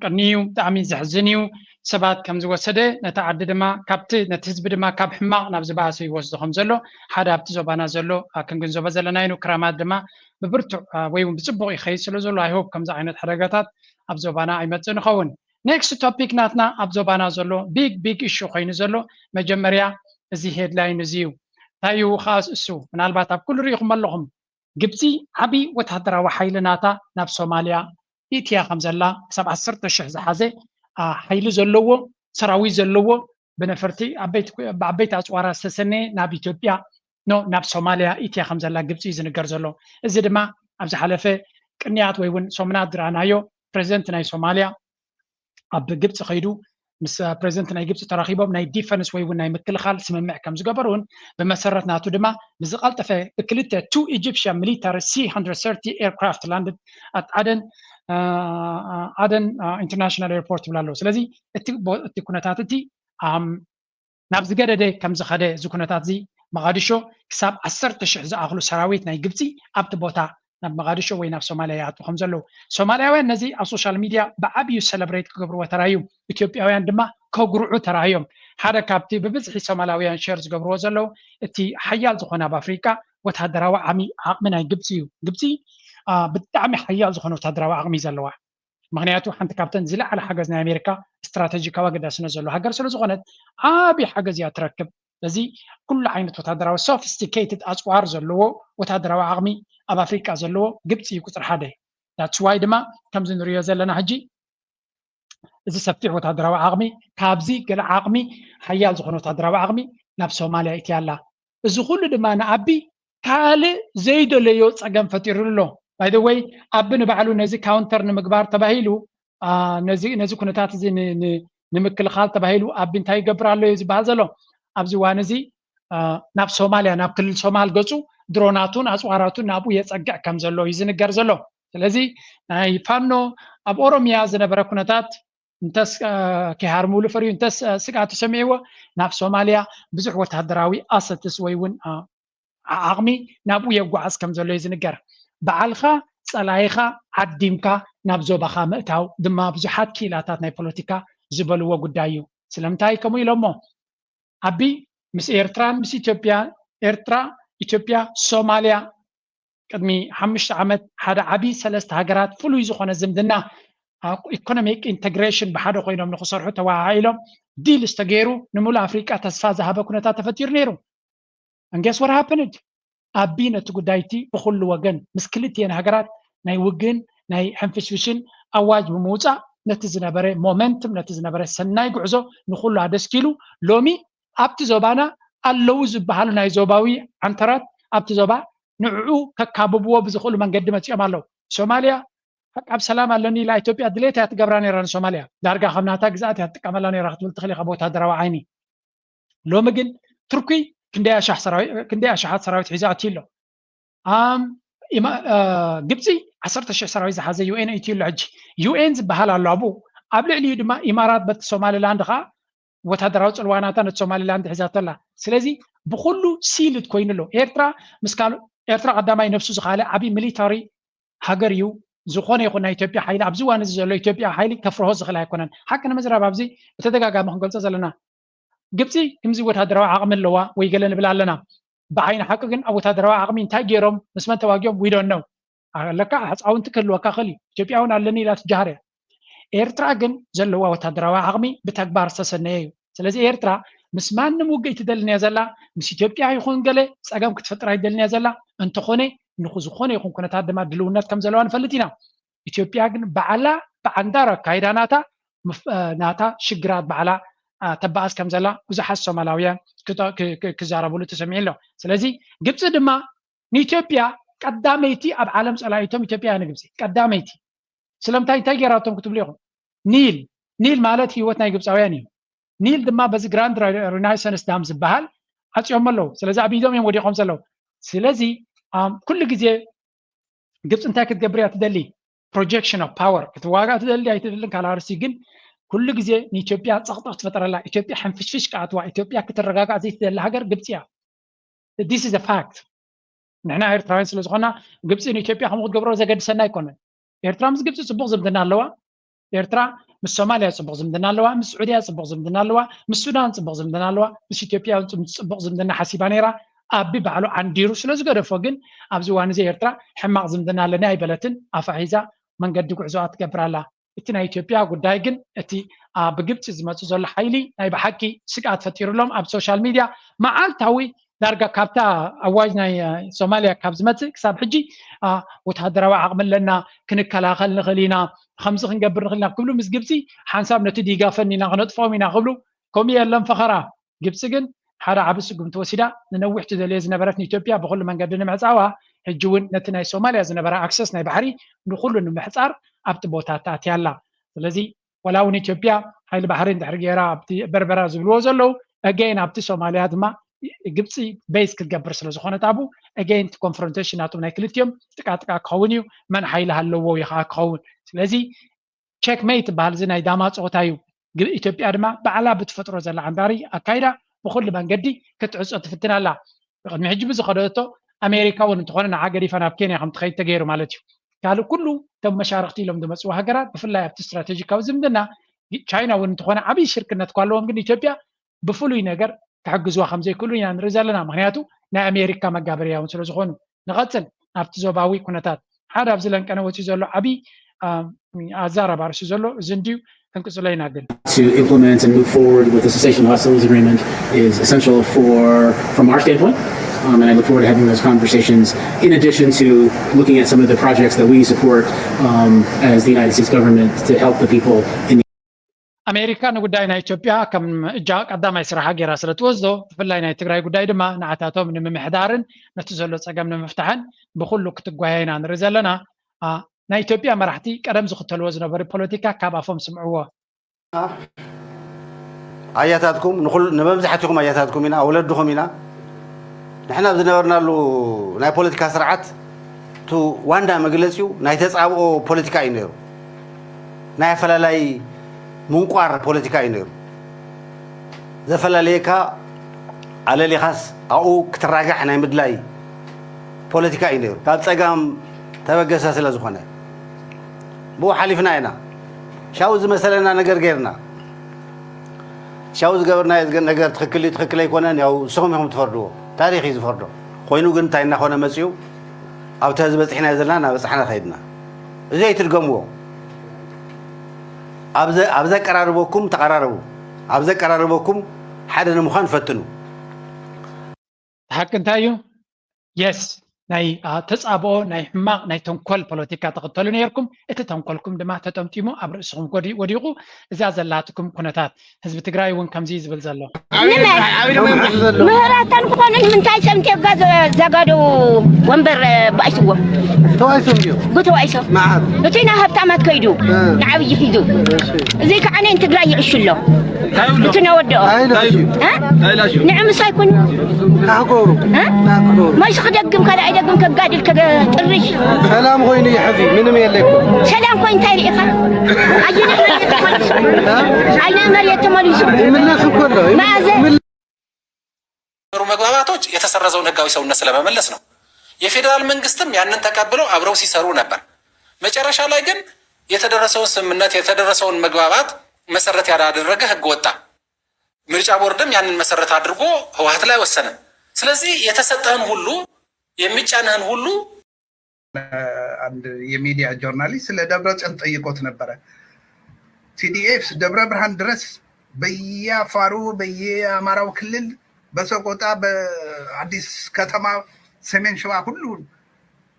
ቀንዩ ብጣዕሚ ዘሕዝን እዩ። ሰባት ከም ዝወሰደ ነቲ ዓዲ ድማ ካብቲ ነቲ ህዝቢ ድማ ካብ ሕማቕ ናብ ዝበኣሰ ይወስዶ ከም ዘሎ ሓደ ኣብቲ ዞባና ዘሎ ክንግንዘቦ ዘለና እዩ። ክራማት ድማ ብብርቱዕ ወይ እውን ብፅቡቕ ይኸይድ ስለ ዘሎ I hope ከምዚ ዓይነት ሓደጋታት ኣብ ዞባና ኣይመፅእ ንኸውን። Next topic ናትና ኣብ ዞባና ዘሎ big big issue ኮይኑ ዘሎ መጀመርያ እዚ headline እዚ እዩ። እንታይ እዩ ከዓ እሱ? ምናልባት ኣብ ኩሉ ርኢኹም ኣለኹም። ግብፂ ዓብዪ ወታደራዊ ሓይሊ ናታ ናብ ሶማልያ ይእትያ ከም ዘላ ክሳብ ዓሰርተ ሽሕ ዝሓዘ ሓይሊ ዘለዎ ሰራዊት ዘለዎ ብነፈርቲ ብዓበይቲ ኣፅዋራ ዝተሰነየ ናብ ኢትዮጵያ ኖ ናብ ሶማልያ ይእትያ ከም ዘላ ግብፂ እዩ ዝንገር ዘሎ። እዚ ድማ ኣብ ዝሓለፈ ቅንያት ወይ እውን ሰሙናት ዝረኣናዮ ፕሬዚደንት ናይ ሶማልያ ኣብ ግብፂ ከይዱ ምስ ፕሬዚደንት ናይ ግብፂ ተራኺቦም ናይ ዲፈንስ ወይ እውን ናይ ምክልኻል ስምምዕ ከም ዝገበሩን ብመሰረት ናቱ ድማ ብዝቐልጠፈ ብክልተ two Egyptian military C one thirty aircraft landed at Aden Aden international airport ይብል ኣሎ። ስለዚ እቲ ኩነታት እቲ ናብ ዝገደደ ከም ዝኸደ እዚ ኩነታት እዚ መቓዲሾ ክሳብ ዓሰርተ ሽሕ ዝኣኽሉ ሰራዊት ናይ ግብፂ ኣብቲ ቦታ ናብ መቓዲሾ ወይ ናብ ሶማልያ ይኣትዉ ከም ዘለዉ ሶማልያውያን ነዚ ኣብ ሶሻል ሚድያ ብዓብዩ ሰለብሬት ክገብርዎ ተራእዩ። ኢትዮጵያውያን ድማ ከጉርዑ ተራእዮም። ሓደ ካብቲ ብብዝሒ ሶማላውያን ሸር ዝገብርዎ ዘለዉ እቲ ሓያል ዝኾነ ኣብ ኣፍሪቃ ወታደራዊ ዓቕሚ ናይ ግብፂ እዩ። ግብፂ ብጣዕሚ ሓያል ዝኾነ ወታደራዊ ዓቕሚ ዘለዋ ምክንያቱ ሓንቲ ካብተን ዝለዓለ ሓገዝ ናይ ኣሜሪካ ስትራተጂካዊ ኣገዳስነት ዘለዎ ሃገር ስለ ዝኾነት ዓብዪ ሓገዝ እያ ትረክብ። በዚ ኩሉ ዓይነት ወታደራዊ ሶፊስቲኬትድ ኣፅዋር ዘለዎ ወታደራዊ ዓቕሚ ኣብ ኣፍሪቃ ዘለዎ ግብፂ እዩ ቁፅሪ ሓደ። That's why ድማ ከምዚ ንሪኦ ዘለና ሕጂ እዚ ሰፊሕ ወታደራዊ ዓቕሚ ካብዚ ገለ ዓቕሚ ሓያል ዝኾነ ወታደራዊ ዓቕሚ ናብ ሶማልያ ይእትያ ኣላ። እዚ ኩሉ ድማ ንኣቢ ካልእ ዘይደለዮ ፀገም ፈጢሩ ኣሎ። By the way ኣቢ ንባዕሉ ነዚ ካውንተር ንምግባር ተባሂሉ ነዚ ኩነታት እዚ ንምክልኻል ተባሂሉ ኣቢ እንታይ ይገብር ኣሎ እዩ ዝበሃል ዘሎ። ኣብዚ እዋን እዚ ናብ ሶማልያ ናብ ክልል ሶማል ገፁ ድሮናቱን ኣፅዋራቱን ናብኡ የፀግዕ ከም ዘሎ እዩ ዝንገር ዘሎ። ስለዚ ናይ ፋኖ ኣብ ኦሮሚያ ዝነበረ ኩነታት እንተስ ከይሃርምሉ ፈርዩ እንተስ ስግኣት ተሰሚዕዎ ናብ ሶማልያ ብዙሕ ወታደራዊ ኣሰትስ ወይ እውን ዓቕሚ ናብኡ የጓዓዝ ከም ዘሎ እዩ ዝንገር። በዓልኻ ፀላይኻ ዓዲምካ ናብ ዞባኻ ምእታው ድማ ብዙሓት ክኢላታት ናይ ፖለቲካ ዝበልዎ ጉዳይ እዩ። ስለምንታይ ከምኡ ኢሎሞ? ኣቢ ምስ ኤርትራን ምስ ኢትዮጵያ ኤርትራ፣ ኢትዮጵያ፣ ሶማልያ ቅድሚ ሓሙሽተ ዓመት ሓደ ዓቢ ሰለስተ ሃገራት ፍሉይ ዝኾነ ዝምድና ኢኮኖሚክ ኢንተግሬሽን ብሓደ ኮይኖም ንክሰርሑ ተወሃሃኢሎም ዲል ዝተገይሩ ንምሉእ ኣፍሪቃ ተስፋ ዝሃበ ኩነታት ተፈጢሩ ነይሩ። And guess what happened? ኣቢ ነቲ ጉዳይቲ ብኩሉ ወገን ምስ ክልቲኤን ሃገራት ናይ ውግን ናይ ሕንፍሽፍሽን ኣዋጅ ብምውፃእ ነቲ ዝነበረ ሞመንትም፣ ነቲ ዝነበረ ሰናይ ጉዕዞ ንኹሉ ኣደስኪሉ፣ ሎሚ ኣብቲ ዞባና ኣለዉ ዝበሃሉ ናይ ዞባዊ ዓንተራት ኣብቲ ዞባ ንዕኡ ከካብብዎ ብዝኽእሉ መንገዲ መፂኦም ኣለዉ። ሶማልያ ሓቂ ኣብ ሰላም ኣለኒ ኢላ ኢትዮጵያ ድሌታ እያ ትገብራ ነይራ። ንሶማልያ ዳርጋ ከም ናታ ግዝኣት እያ ትጥቀመላ ነይራ ክትብል ትኽእል ኢኻ ብወታደራዊ ዓይኒ። ሎሚ ግን ቱርኪ ክንደይ ኣሻሕ ሰራዊት፣ ክንደይ ኣሻሓት ሰራዊት ሒዛ ኣትዩ ኣሎ። ኣም፣ ኢማ-፣ እ፣ ግብፂ ዓሰርተ ሽሕ ሰራዊት ዝሓዘ ዩ ኤን ኣእትዩ ኣሎ። ሕጂ ዩ ኤን ዝበሃል ኣሎ ኣብኡ። ኣብ ልዕሊኡ ድማ ኢማራት በቲ ሶማሊላንድ ከዓ ወታደራዊ ፅልዋናታ ነቲ ሶማሊላንድ ሒዛቶ ኣላ። ስለዚ ብኩሉ ሲልድ ኮይኑ ኣሎ። ኤርትራ ምስ ካልእ፣ ኤርትራ ቀዳማይ ነብሱ ዝኻለ ዓብዪ ሚሊታሪ ሃገር እዩ። ዝኾነ ይኹን ናይ ኢትዮጵያ ሓይሊ ኣብዚ እዋን እዚ ዘሎ ኢትዮጵያ ሓይሊ ከፍርሆ ዝኽእል ኣይኮነን። ሓቂ ንምዝራብ ኣብዚ ብተደጋጋሚ ክንገልጾ ዘለና ግብፂ ከምዚ ወታደራዊ ዓቕሚ ኣለዋ ወይ ገለ ንብል ኣለና። ብዓይኒ ሓቂ ግን ኣብ ወታደራዊ ዓቕሚ እንታይ ገይሮም ምስ መን ተዋጊኦም we don't know። ኣለካ ህፃውንቲ ክህልወካ ክእል እዩ። ኢትዮጵያ እውን ኣለኒ ኢላ ትጃሃር እያ። ኤርትራ ግን ዘለዋ ወታደራዊ ዓቕሚ ብተግባር ዝተሰነየ እዩ። ስለዚ ኤርትራ ምስ ማንም ውግእ ኣይትደልን እያ ዘላ፣ ምስ ኢትዮጵያ ይኹን ገለ ፀገም ክትፈጥር ኣይደልን እያ ዘላ። እንተኾነ ንዝኾነ ይኹን ኩነታት ድማ ድልውነት ከም ዘለዋ ንፈልጥ ኢና። ኢትዮጵያ ግን ባዕላ ብዓንዳር ኣካይዳ ናታ ምፍ-፣ እ፣ ናታ ሽግራት ባዕላ፣ እ፣ ተባኣስ ከም ዘላ ብዙሓት ሶማላውያን ክተ-፣ ክ-፣ ክ-፣ ክዛረብሉ ተሰሚዑ ኣሎ። ስለዚ ግብፂ ድማ ንኢትዮጵያ ቀዳመይቲ ኣብ ዓለም ፀላኢቶም ኢትዮጵያ እያ ንግብፂ ቀዳመይቲ። ስለምንታይ እንታይ ገይራቶም ክትብሉ ኢኹም? ኒል፣ ኒል ማለት ህይወት ናይ ግብፃውያን እዩ። ኒል ድማ በዚ ግራንድ ረ-፣ ሪናይሰንስ ዳም ዝበሃል ዓፅዮም ኣለዉ። ስለዚ ኣብ ኢዶም እዮም ወዲቖም ዘለዉ። ስለዚ ኣም፣ ኩሉ ግዜ ግብፂ እንታይ ክትገብር እያ ትደሊ? ፕሮጀክሽን ኦፍ ፓወር ክትዋጋእ ትደሊ ኣይትደልን ካልእ ኣርእስቲ፣ ግን ኩሉ ግዜ ንኢትዮጵያ ፀቕጢ ክትፈጥረላ፣ ኢትዮጵያ ሕንፍሽፍሽ ክኣትዋ፣ ኢትዮጵያ ክትረጋጋእ ዘይትደሊ ሃገር ግብፂ እያ። This is a fact። ንሕና ኤርትራውያን ስለ ዝኾና ግብፂ ንኢትዮጵያ ከምኡ ክትገብሮ ዘገድሰና ኣይኮነን። ኤርትራ ምስ ግብፂ ፅቡቕ ዝምድና ኣለዋ። ኤርትራ ምስ ሶማልያ ፅቡቕ ዝምድና ኣለዋ፣ ምስ ስዑድያ ፅቡቕ ዝምድና ኣለዋ፣ ምስ ሱዳን ፅቡቕ ዝምድና ኣለዋ፣ ምስ ኢትዮጵያ እውን ፅም-፣ ፅቡቕ ዝምድና ሓሲባ ነይራ። ኣቢ ባዕሉ ዓንዲሩ ስለ ዝገደፎ ግን ኣብዚ እዋን እዚ ኤርትራ ሕማቕ ዝምድና ኣለኒ ኣይበለትን። ኣፋ ሒዛ መንገዲ ጉዕዞኣ ትገብር ኣላ። እቲ ናይ ኢትዮጵያ ጉዳይ ግን እቲ፣ አ፣ ብግብፂ ዝመፁ ዘሎ ሓይሊ ናይ ብሓቂ ስግኣት ፈጢሩሎም። ኣብ ሶሻል ሚድያ መዓልታዊ ዳርጋ ካብታ ኣዋጅ ናይ፣ አ፣ ሶማልያ ካብ ዝመፅእ ክሳብ ሕጂ፣ አ፣ ወተሃደራዊ ዓቕሚ ኣለና፣ ክንከላኸል ንኽእል ኢና፣ ከምዚ ክንገብር ንኽእል ኢና ክብሉ ምስ ግብፂ ሓንሳብ ነቲ ዲጋፈን ኢና ክነጥፍኦም ኢና ክብሉ ከምኡ የለን ፈኸራ። ግብፂ ግን ሓደ ዓቢ ስጉምቲ ወሲዳ ንነዊሕ ትደልዮ ዝነበረት ንኢትዮጵያ ብኹሉ መንገዲ ንምዕፃዋ ሕጂ እውን ነቲ ናይ ሶማልያ ዝነበራ ኣክሰስ ናይ ባሕሪ ንኹሉ ንምሕፃር ኣብቲ ቦታ ተኣትያ ኣላ። ስለዚ ወላ እውን ኢትዮጵያ ሓይሊ ባሕሪ እንድሕር ገይራ ኣብቲ በርበራ ዝብልዎ ዘለዉ ኣገይን ኣብቲ ሶማልያ ድማ ግብፂ ቤዝ ክትገብር ስለ ዝኾነት ኣብኡ ኣገይን እቲ ኮንፍሮንቴሽን ናቶም ናይ ክልቲኦም ጥቃጥቃ ክኸውን እዩ። መን ሓይሊ ሃለዎ እዩ ከዓ ክኸውን። ስለዚ ቸክሜት ትበሃል እዚ ናይ ዳማ ፀወታ እዩ። ግ-፣ ኢትዮጵያ ድማ ባዕላ ብትፈጥሮ ዘላ ዓንዳሪ ኣካይዳ ብኩሉ መንገዲ ክትዕፆ ትፍትን ኣላ። ቅድሚ ሕጂ ብዝኸደቶ ኣሜሪካ እውን እንተኾነ ንዓ ገዲፋ ናብ ኬንያ ከም ትኸይድ ተገይሩ ማለት እዩ። ካልእ ኩሉ እቶም መሻርክቲ ኢሎም ዝመፅኡ ሃገራት ብፍላይ ኣብቲ ስትራቴጂካዊ ዝምድና ቻይና እውን እንተኾነ ዓብዪ ሽርክነት እኳ ኣለዎም፣ ግን ኢትዮጵያ ብፍሉይ ነገር ክሕግዝዋ ከም ዘይክእሉ ኢና ንርኢ ዘለና። ምክንያቱ ናይ ኣሜሪካ መጋበርያ እውን ስለ ዝኾኑ። ንቐፅል ናብቲ ዞባዊ ኩነታት። ሓደ ኣብዚ ለንቀነ ወፂኡ ዘሎ ዓብዪ፣ አ፣ ኣዛራቢ ኣርእስቲ ዘሎ እዚ እንድዩ። ክንቅፅሎ ኢና ግን። To implement and move forward with the cessation of hostilities agreement is essential for, from our standpoint. Um, and I look forward to having those conversations in addition to looking at some of the projects that we support, um, as the United States government to help the people in the ኣሜሪካ ንጉዳይ ናይ ኢትዮጵያ ከም እጃ ቀዳማይ ስራሓ ገይራ ስለ ትወስዶ፣ ብፍላይ ናይ ትግራይ ጉዳይ ድማ ንዓታቶም ንምምሕዳርን ነቲ ዘሎ ፀገም ንምፍታሕን ብኩሉ ክትጓየ ኢና ንርኢ ዘለና። አ፣ ናይ ኢትዮጵያ መራሕቲ ቀደም ዝኽተልዎ ዝነበሩ ፖለቲካ ካብ ኣፎም ስምዕዎ። ኣያታትኩም ንኹል-፣ ንመብዛሕትኹም ኣያታትኩም ኢና፣ ወለድኹም ኢና። ንሕና ኣብ ዝነበርናሉ ናይ ፖለቲካ ስርዓት እቲ ዋና መግለፂኡ ናይ ተፃብኦ ፖለቲካ እዩ ነይሩ። ናይ ኣፈላላይ ምንቋር ፖለቲካ እዩ ነይሩ። ዘፈላለየካ ኣለሊኻስ ኣብኡ ክትራጋሕ ናይ ምድላይ ፖለቲካ እዩ ነይሩ። ካብ ፀጋም ተበገሰ ስለ ዝኾነ ብኡ ሓሊፍና ኢና። ሻው ዝመሰለና ነገር ገይርና። ሻው ዝገበርናዮ ዝገ-፣ ነገር ትኽክል እዩ ትኽክል ኣይኮነን፣ ያው ንስኹም ኢኹም ትፈርድዎ። ታሪኽ እዩ ዝፈርዶ። ኮይኑ ግን እንታይ እናኾነ መፂኡ ኣብቲ ህዝቢ በፂሕናዮ ዘለና እናበፃሕና ከይድና። እዚ ኣይትድገምዎ። ኣብ ዘ-፣ ኣብ ዘቀራርበኩም ተቐራረቡ። ኣብ ዘቀራርበኩም ሓደ ንምዃን ፈትኑ። ሓቂ እንታይ እዩ? የስ፣ ናይ ተፃብኦ ናይ ሕማቕ ናይ ተንኮል ፖለቲካ ትኽተሉ ነይርኩም። እቲ ተንኮልኩም ድማ ተጠምጢሙ ኣብ ርእስኹም ወዲቑ። እዚኣ ዘላትኩም ኩነታት ህዝቢ ትግራይ እውን ከምዚ ዝብል ዘሎ። ምህራታን ክኾኑ ንምንታይ ሰምቴጋ ዘጋደው ወንበር ባእስዎ ተዋይሶም ድዮም ብተዋይሶ መዓት እቲ ናብ ሃብታማት ከይዱ ንዓብዪ ሒዙ እዚ ከዓ ነን ትግራይ ይዕሹ ኣሎ እቲ ነወደኦ ኣይለሽ ንዕምስ ኣይኮኑ ናሕጎሩ ናሕጎሩ መይሱ ክደግም ካልኣይ ደግም ከጋድል ከጥርሽ ሰላም ኮይኑ ይሕዚ ምንም የለኩም ሰላም ኮይኑ እንታይ ርኢኻ ኣየናይ መሬት ተመሊሱ ኣየናይ መሬት ተመሊሱ ይምለስ እኮ ኣሎ መዓዘ መግባባቶች የተሰረዘውን ህጋዊ ሰውነት ስለመመለስ ነው። የፌዴራል መንግስትም ያንን ተቀብለው አብረው ሲሰሩ ነበር። መጨረሻ ላይ ግን የተደረሰውን ስምምነት የተደረሰውን መግባባት መሰረት ያላደረገ ህግ ወጣ። ምርጫ ቦርድም ያንን መሰረት አድርጎ ህወሓት ላይ ወሰነ። ስለዚህ የተሰጠህን ሁሉ የሚጫንህን ሁሉ አንድ የሚዲያ ጆርናሊስት ስለ ደብረጽዮን ጠይቆት ነበረ። ቲዲኤፍ ደብረ ብርሃን ድረስ በየአፋሩ በየአማራው ክልል በሰቆጣ በአዲስ ከተማ ሰሜን ሸዋ ሁሉ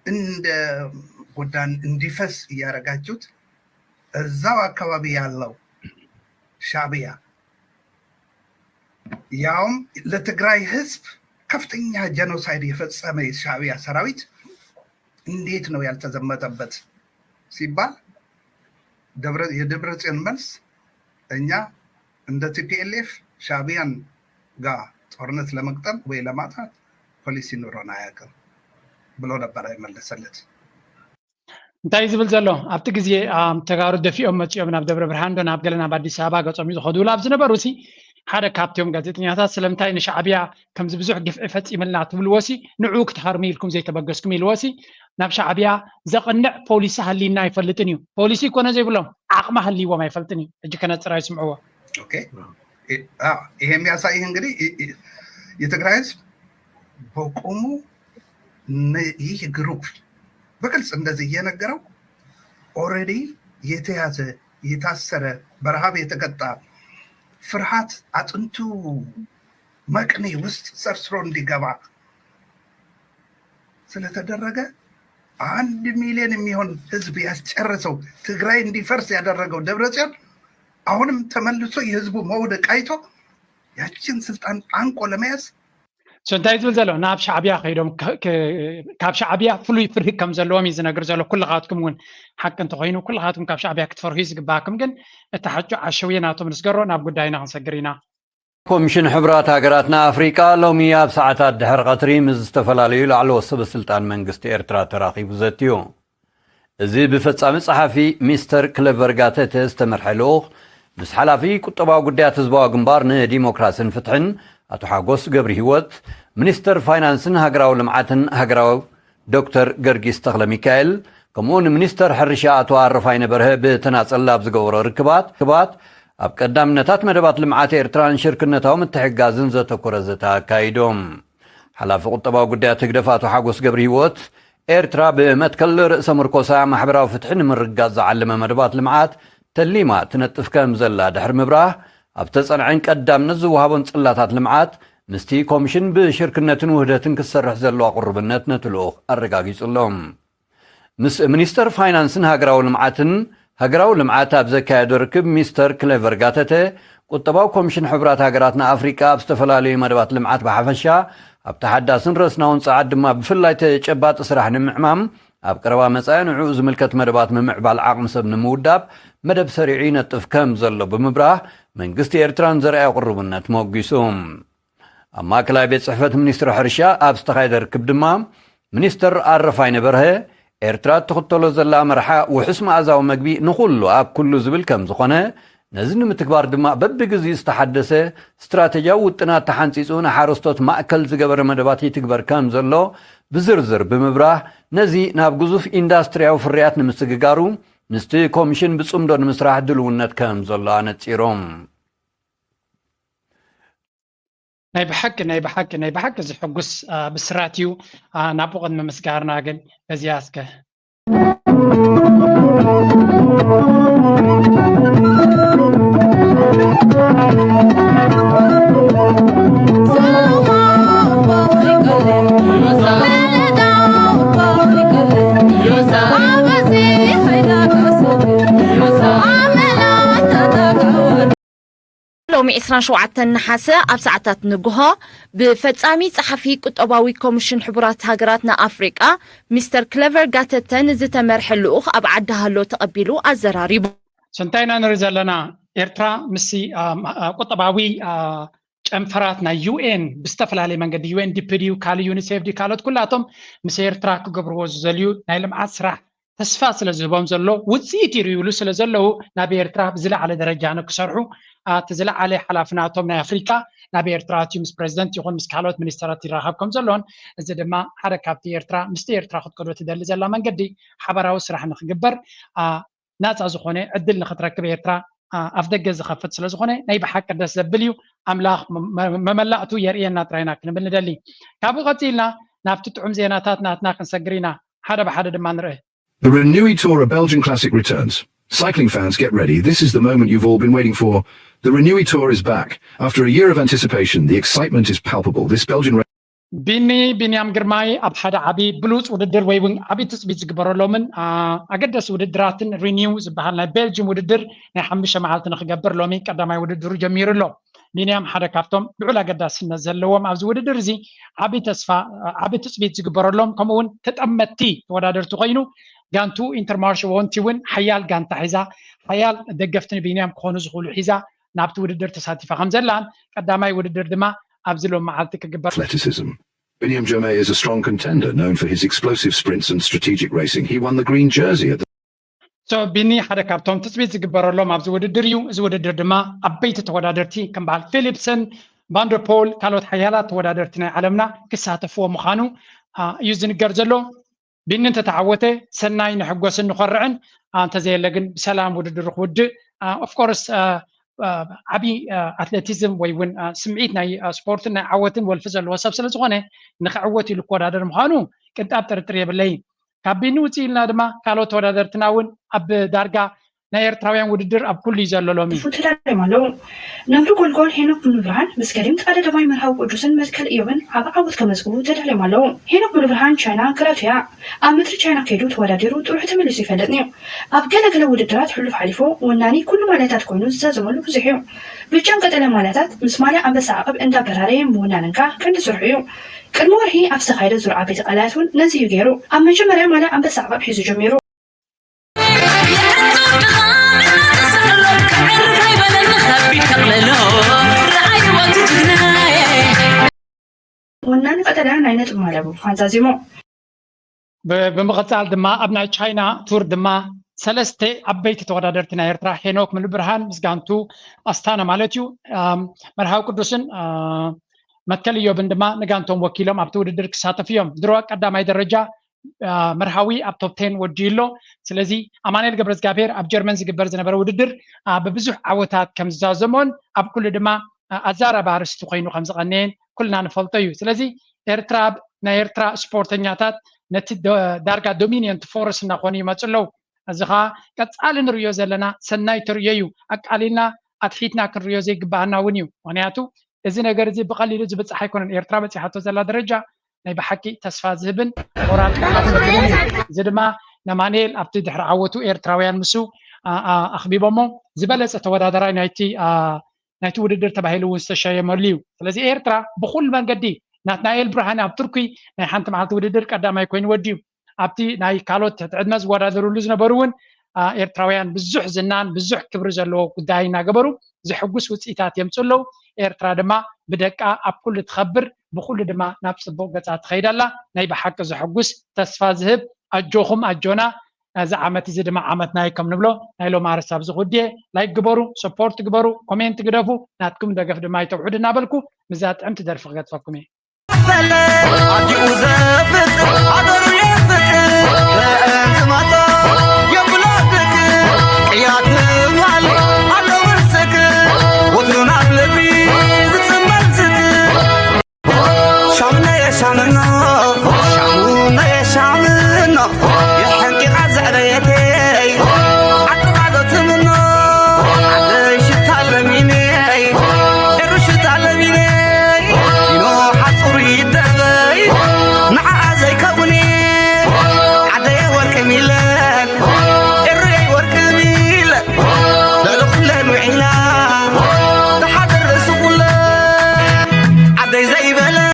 እንደ ጎዳን እንዲፈስ እያደረጋችሁት እዛው አካባቢ ያለው ሻዕቢያ ያውም ለትግራይ ህዝብ ከፍተኛ ጀኖሳይድ የፈጸመ የሻዕቢያ ሰራዊት እንዴት ነው ያልተዘመተበት ሲባል የደብረጽዮን መልስ እኛ እንደ ቲፒኤልኤፍ ሻዕቢያን ጋር ጦርነት ለመግጠም ወይ ለማጥፋት ፖሊሲ ኑሮን አያውቅም ብሎ ነበረ የመለሰለት። እንታይ እዩ ዝብል ዘሎ ኣብቲ ግዜ ተጋሩ ደፊኦም መፂኦም ናብ ደብረ ብርሃን ዶ ናብ ገለ ናብ ኣዲስ ኣበባ ገፆም እዩ ዝኸዱ ኣብ ዝነበሩ ሲ ሓደ ካብቲኦም ጋዜጠኛታት ስለምንታይ ንሻዕብያ ከምዚ ብዙሕ ግፍዒ ፈፂምልና ትብልዎ ሲ ንዑ ክትሃርሙ ኢልኩም ዘይተበገስኩም ኢልዎ ሲ ናብ ሻዕብያ ዘቕንዕ ፖሊሲ ሃሊና ኣይፈልጥን እዩ ፖሊሲ ይኮነ ዘይብሎም ዓቕሚ ሃሊዎም ኣይፈልጥን እዩ ሕጂ ከነፅር ኣይስምዕዎ ይሄ የሚያሳይህ እንግዲህ የትግራይ ህዝብ በቆሙ ይህ ግሩፕ በግልጽ እንደዚህ እየነገረው ኦልሬዲ የተያዘ የታሰረ በረሃብ የተቀጣ ፍርሃት አጥንቱ መቅኔ ውስጥ ሰርስሮ እንዲገባ ስለተደረገ አንድ ሚሊዮን የሚሆን ህዝብ ያስጨረሰው ትግራይ እንዲፈርስ ያደረገው ደብረጽዮን አሁንም ተመልሶ የህዝቡ መውደቅ አይቶ ያችን ስልጣን አንቆ ለመያዝ እንታይ ዝብል ዘሎ ናብ ሻዕብያ ከይዶም ካብ ሻዕብያ ፍሉይ ፍርሂ ከም ዘለዎም እዩ ዝነግር ዘሎ ኩልኻትኩም እውን ሓቂ እንተኮይኑ ኩልኻትኩም ካብ ሻዕብያ ክትፈርሁ እዩ ዝግባኣኩም ግን እቲ ሓጩ ዓሸውየ ናቶም ንስገሮ ናብ ጉዳይና ክንሰግር ኢና ኮሚሽን ሕብራት ሃገራት ንኣፍሪቃ ሎሚ ኣብ ሰዓታት ድሕሪ ቀትሪ ምስ ዝተፈላለዩ ላዕለዎት ሰበ ስልጣን መንግስቲ ኤርትራ ተራኺቡ ዘትዩ። እዚ ብፈጻሚ ጸሓፊ ሚስተር ክለቨር ጋተተ ዝተመርሐ ልኡኽ ምስ ሓላፊ ቁጠባዊ ጉዳያት ህዝባዊ ግንባር ንዲሞክራስን ፍትሕን ኣቶ ሓጎስ ገብሪ ህይወት፣ ሚኒስተር ፋይናንስን ሃገራዊ ልምዓትን ሃገራዊ ዶክተር ገርጊስ ተኽለ ሚካኤል ከምኡ እውን ሚኒስተር ሕርሻ ኣቶ ኣረፋይነ በርሀ ብተናጸል ኣብ ዝገበሮ ርክባት ርክባት ኣብ ቀዳምነታት መደባት ልምዓት ኤርትራን ሽርክነታዊ ምትሕግጋዝን ዘተኮረ ዘተ ኣካይዶም። ሓላፊ ቁጠባዊ ጉዳያት ህግደፍ ኣቶ ሓጎስ ገብረ ህይወት ኤርትራ ብመትከል ርእሰ ምርኮሳ ማሕበራዊ ፍትሒ ንምርግጋጽ ዝዓለመ መደባት ልምዓት ተሊማ ትነጥፍ ከም ዘላ ድሕሪ ምብራህ ኣብ ተጸንዐን ቀዳምነት ዝወሃቦን ጽላታት ልምዓት ምስቲ ኮሚሽን ብሽርክነትን ውህደትን ክትሰርሕ ዘለዋ ቅሩብነት ነቲ ልኡኽ ኣረጋጊጹሎም። ምስ ሚኒስተር ፋይናንስን ሃገራዊ ልምዓትን ሃገራዊ ልምዓት ኣብ ዘካየዶ ርክብ ሚስተር ክሌቨር ጋተተ ቁጠባዊ ኮሚሽን ሕቡራት ሃገራት ንኣፍሪቃ ኣብ ዝተፈላለዩ መደባት ልምዓት ብሓፈሻ ኣብ ተሓዳስን ረስናውን ጸዓት ድማ ብፍላይ ተጨባጢ ስራሕ ንምዕማም ኣብ ቀረባ መጻኢ ንዕኡ ዝምልከት መደባት ምምዕባል ዓቕሚ ሰብ ንምውዳብ መደብ ሰሪዑ ይነጥፍ ከም ዘሎ ብምብራህ መንግስቲ ኤርትራ ንዘርኣዮ ቅሩብነት መጒሱ። ኣብ ማእከላይ ቤት ጽሕፈት ሚኒስትሪ ሕርሻ ኣብ ዝተኻየደ ርክብ ድማ ሚኒስተር ኣረፋይነ በርሀ ኤርትራ እትኽተሎ ዘላ መርሓ ውሑስ መኣዛዊ መግቢ ንኹሉ ኣብ ኩሉ ዝብል ከም ዝኾነ ነዚ ንምትግባር ድማ በብግዜኡ ዝተሓደሰ ስትራተጂያዊ ውጥናት ተሓንፂፁ ንሓረስቶት ማእከል ዝገበረ መደባት ይትግበር ከም ዘሎ ብዝርዝር ብምብራህ ነዚ ናብ ግዙፍ ኢንዳስትሪያዊ ፍርያት ንምስግጋሩ ምስቲ ኮሚሽን ብፅምዶ ንምስራሕ ድልውነት ከም ዘሎ ኣነፂሮም። ናይ ብሓቂ ናይ ብሓቂ ናይ ብሓቂ ዝሕጉስ ብስራት እዩ ናብኡ ቅድሚ ምስጋርና ግን በዚያ እስከ ሎሚ ዕስራን ሸውዓተን ነሓሰ ኣብ ሰዓታት ንግሆ ብፈጻሚ ጸሓፊ ቁጠባዊ ኮሚሽን ሕቡራት ሃገራት ንኣፍሪቃ ሚስተር ክለቨር ጋተተን ዝተመርሐ ልኡኽ ኣብ ዓዲ ሃሎ ተቐቢሉ ኣዘራሪቡ። ስንታይ ኢና ንርኢ ዘለና? ኤርትራ ምስ ቁጠባዊ ጨንፈራት ናይ ዩኤን ብዝተፈላለየ መንገዲ ዩኤንዲፒ ድዩ ካልእ ዩኒሴፍ ድዩ ካልኦት ኩላቶም ምስ ኤርትራ ክገብርዎ ዝዘልዩ ናይ ልምዓት ስራሕ ተስፋ ስለ ዝህቦም ዘሎ ውፅኢት ይርእይሉ ስለ ዘለዉ ናብ ኤርትራ ብዝለዓለ ደረጃ ንክሰርሑ እቲ ዝለዓለ ሓላፍናቶም ናይ ኣፍሪካ ናብ ኤርትራ ኣትዩ ምስ ፕሬዚደንት ይኹን ምስ ካልኦት ሚኒስተራት ይራኸብ ከም ዘሎን እዚ ድማ ሓደ ካብቲ ኤርትራ ምስቲ ኤርትራ ክትከዶ ትደሊ ዘላ መንገዲ ሓበራዊ ስራሕ ንክግበር ናፃ ዝኾነ ዕድል ንክትረክብ ኤርትራ ኣፍ ደገ ዝኸፍት ስለ ዝኾነ ናይ ብሓቂ ደስ ዘብል እዩ። ኣምላኽ መመላእቱ የርእየና ጥራይና ክንብል ንደሊ። ካብኡ ቀፂልና ናብቲ ጥዑም ዜናታት ናትና ክንሰግር ኢና። ሓደ ብሓደ ድማ ንርኢ። The Renewi Tour, a Belgian classic, returns. Cycling fans, get ready. This is the moment you've all been waiting for. The Renewi Tour is back. After a year of anticipation, the excitement is palpable. This Belgian ቢኒ ቢንያም ግርማይ ኣብ ሓደ ዓቢ ብሉጽ ውድድር ወይ እውን ዓቢ ትጽቢት ዝግበረሎምን ኣገደሲ ውድድራትን ሪኒው ዝበሃል ናይ ቤልጅም ውድድር ናይ ሓሙሽተ መዓልቲ ንክገብር ሎሚ ቀዳማይ ውድድሩ ጀሚሩ ኣሎ። ቢንያም ሓደ ካብቶም ልዑል ኣገዳስነት ዘለዎም ኣብዚ ውድድር እዚ ዓቢ ተስፋ ዓቢ ትጽቢት ዝግበረሎም ከምኡ እውን ተጠመትቲ ተወዳደርቲ ኮይኑ ጋንቱ ኢንተርማርሽ ወንቲ እውን ሓያል ጋንታ ሒዛ ሓያል ደገፍቲ ንቢንያም ክኾኑ ዝኽእሉ ሒዛ ናብቲ ውድድር ተሳቲፋ ከም ዘላን ቀዳማይ ውድድር ድማ ኣብዚ ሎም መዓልቲ ክግበር Athleticism. Biniam Germain is a strong contender, known for his explosive sprints and strategic racing. He won the green jersey at the ሶ ቢኒ ሓደ ካብቶም ትፅቢት ዝግበረሎም ኣብዚ ውድድር እዩ። እዚ ውድድር ድማ ዓበይቲ ተወዳደርቲ ከም በዓል ፊሊፕሰን፣ ቫንደርፖል ካልኦት ሓያላት ተወዳደርቲ ናይ ዓለምና ክሳተፍዎ ምዃኑ እዩ ዝንገር ዘሎ። ቢኒ እንተተዓወተ ሰናይ ንሕጎስን ንኾርዕን፣ እንተዘየለ ግን ብሰላም ውድድሩ ክውድእ ኦፍኮርስ ዓብዪ ኣትሌቲዝም ወይ እውን ስምዒት ናይ ስፖርትን ናይ ዓወትን ወልፊ ዘለዎ ሰብ ስለ ዝኾነ ንክዕወት ኢሉ ክወዳደር ምዃኑ ቅንጣብ ጥርጥር የብለይን። ካብ ቢኒ ውፅእ ኢልና ድማ ካልኦት ተወዳደርትና እውን ኣብ ዳርጋ ናይ ኤርትራውያን ውድድር ኣብ ኩሉ እዩ ዘሎ ሎሚ። ተዳልዮም ኣለዉ። ነብሪ ጎልጎል ሄኖክ ብኑብርሃን ምስ ገዲም ቀዳደማይ መርሃዊ ቅዱስን መትከል እዮብን ዓቢ ዓወት ከመዝግቡ ተዳልዮም ኣለዉ። ሄኖክ ብኑብርሃን ቻይና ግራቱያ ኣብ ምድሪ ቻይና ከይዱ ተወዳዲሩ ጥርሑ ተመሊሱ ይፈልጥ ነዩ። ኣብ ገለ ገለ ውድድራት ሕሉፍ ሓሊፉ ወናኒ ኩሉ ማልያታት ኮይኑ ዝዛዘመሉ ብዙሕ እዩ። ብጫን ቀጠልያን ማልያታት ምስ ማልያ ኣንበሳ ዓቐብ እንዳበራረየ ምውናን እንካ ቀንዲ ስርሑ እዩ። ቅድሚ ወርሒ ኣብ ዝተኻየደ ዙር ዓበይቲ ቀላያት እውን ነዚ እዩ ገይሩ። ኣብ መጀመርያ ማልያ ኣንበሳ ዓቐብ ሒዙ ጀሚሩ። ወናኒ ቀጠልያ ናይ ነጥቢ ማልያ ብምዃን ዛዚሙ። ብምቕፃል ድማ ኣብ ናይ ቻይና ቱር ድማ ሰለስተ ዓበይቲ ተወዳደርቲ ናይ ኤርትራ ሄኖክ ምሉብርሃን ምስ ጋንቱ ኣስታና ማለት እዩ መርሃዊ ቅዱስን መትከል እዮብን ድማ ንጋንቶም ወኪሎም ኣብቲ ውድድር ክሳተፉ እዮም። ድሮ ቀዳማይ ደረጃ መርሃዊ ኣብ ቶፕ ቴን ወዲኡ ኣሎ። ስለዚ ኣማኑኤል ገብረዝጋብሔር ኣብ ጀርመን ዝግበር ዝነበረ ውድድር ብብዙሕ ዓወታት ከም ዝዛዘሞን ኣብ ኩሉ ድማ ኣዛራቢ ኣርእስቲ ኮይኑ ከም ዝቐነየን ኩልና ንፈልጦ እዩ። ስለዚ ኤርትራ ናይ ኤርትራ ስፖርተኛታት ነቲ ዳርጋ ዶሚኒየንት ፎርስ እናኾኑ ይመፁ ኣለዉ። እዚ ከዓ ቀፃሊ ንሪዮ ዘለና ሰናይ ተርእዮ እዩ። ኣቃሊልና ኣትሒትና ክንሪዮ ዘይግባኣና እውን እዩ። ምክንያቱ እዚ ነገር እዚ ብቐሊሉ ዝብፃሕ ኣይኮነን። ኤርትራ በፂሓቶ ዘላ ደረጃ ናይ ብሓቂ ተስፋ ዝህብን ሞራል ዝህብን እዩ። እዚ ድማ ነማንኤል ኣብቲ ድሕሪ ዓወቱ ኤርትራውያን ምስ ኣኽቢቦሞ ዝበለፀ ተወዳደራይ ናይቲ ናይቲ ውድድር ተባሂሉ እውን ዝተሸየመሉ እዩ። ስለዚ ኤርትራ ብኩሉ መንገዲ ናትናኤል ብርሃነ ኣብ ቱርኪ ናይ ሓንቲ መዓልቲ ውድድር ቀዳማይ ኮይኑ ወዲዩ ኣብቲ ናይ ካልኦት ትሕቲ ዕድመ ዝወዳደርሉ ዝነበሩ እውን ኤርትራውያን ብዙሕ ዝናን ብዙሕ ክብሪ ዘለዎ ጉዳይ እናገበሩ ዘሕጉስ ውፅኢታት የምፅኡ ኣለዉ። ኤርትራ ድማ ብደቃ ኣብ ኩሉ ትኸብር፣ ብኩሉ ድማ ናብ ፅቡቕ ገፃ ትኸይድ ኣላ። ናይ ብሓቂ ዘሕጉስ ተስፋ ዝህብ ኣጆኹም ኣጆና። እዚ ዓመት እዚ ድማ ዓመትና እዩ ከም ንብሎ ናይ ሎሚ ኣርእስቲ ኣብዚ ክውድእ እየ። ላይክ ግበሩ፣ ሰፖርት ግበሩ፣ ኮሜንት ግደፉ፣ ናትኩም ደገፍ ድማ ኣይተውሕዱ እናበልኩ ምዛ ጥዕምቲ ደርፊ ክገድፈኩም እየ። ኣዲኡ ዘፍር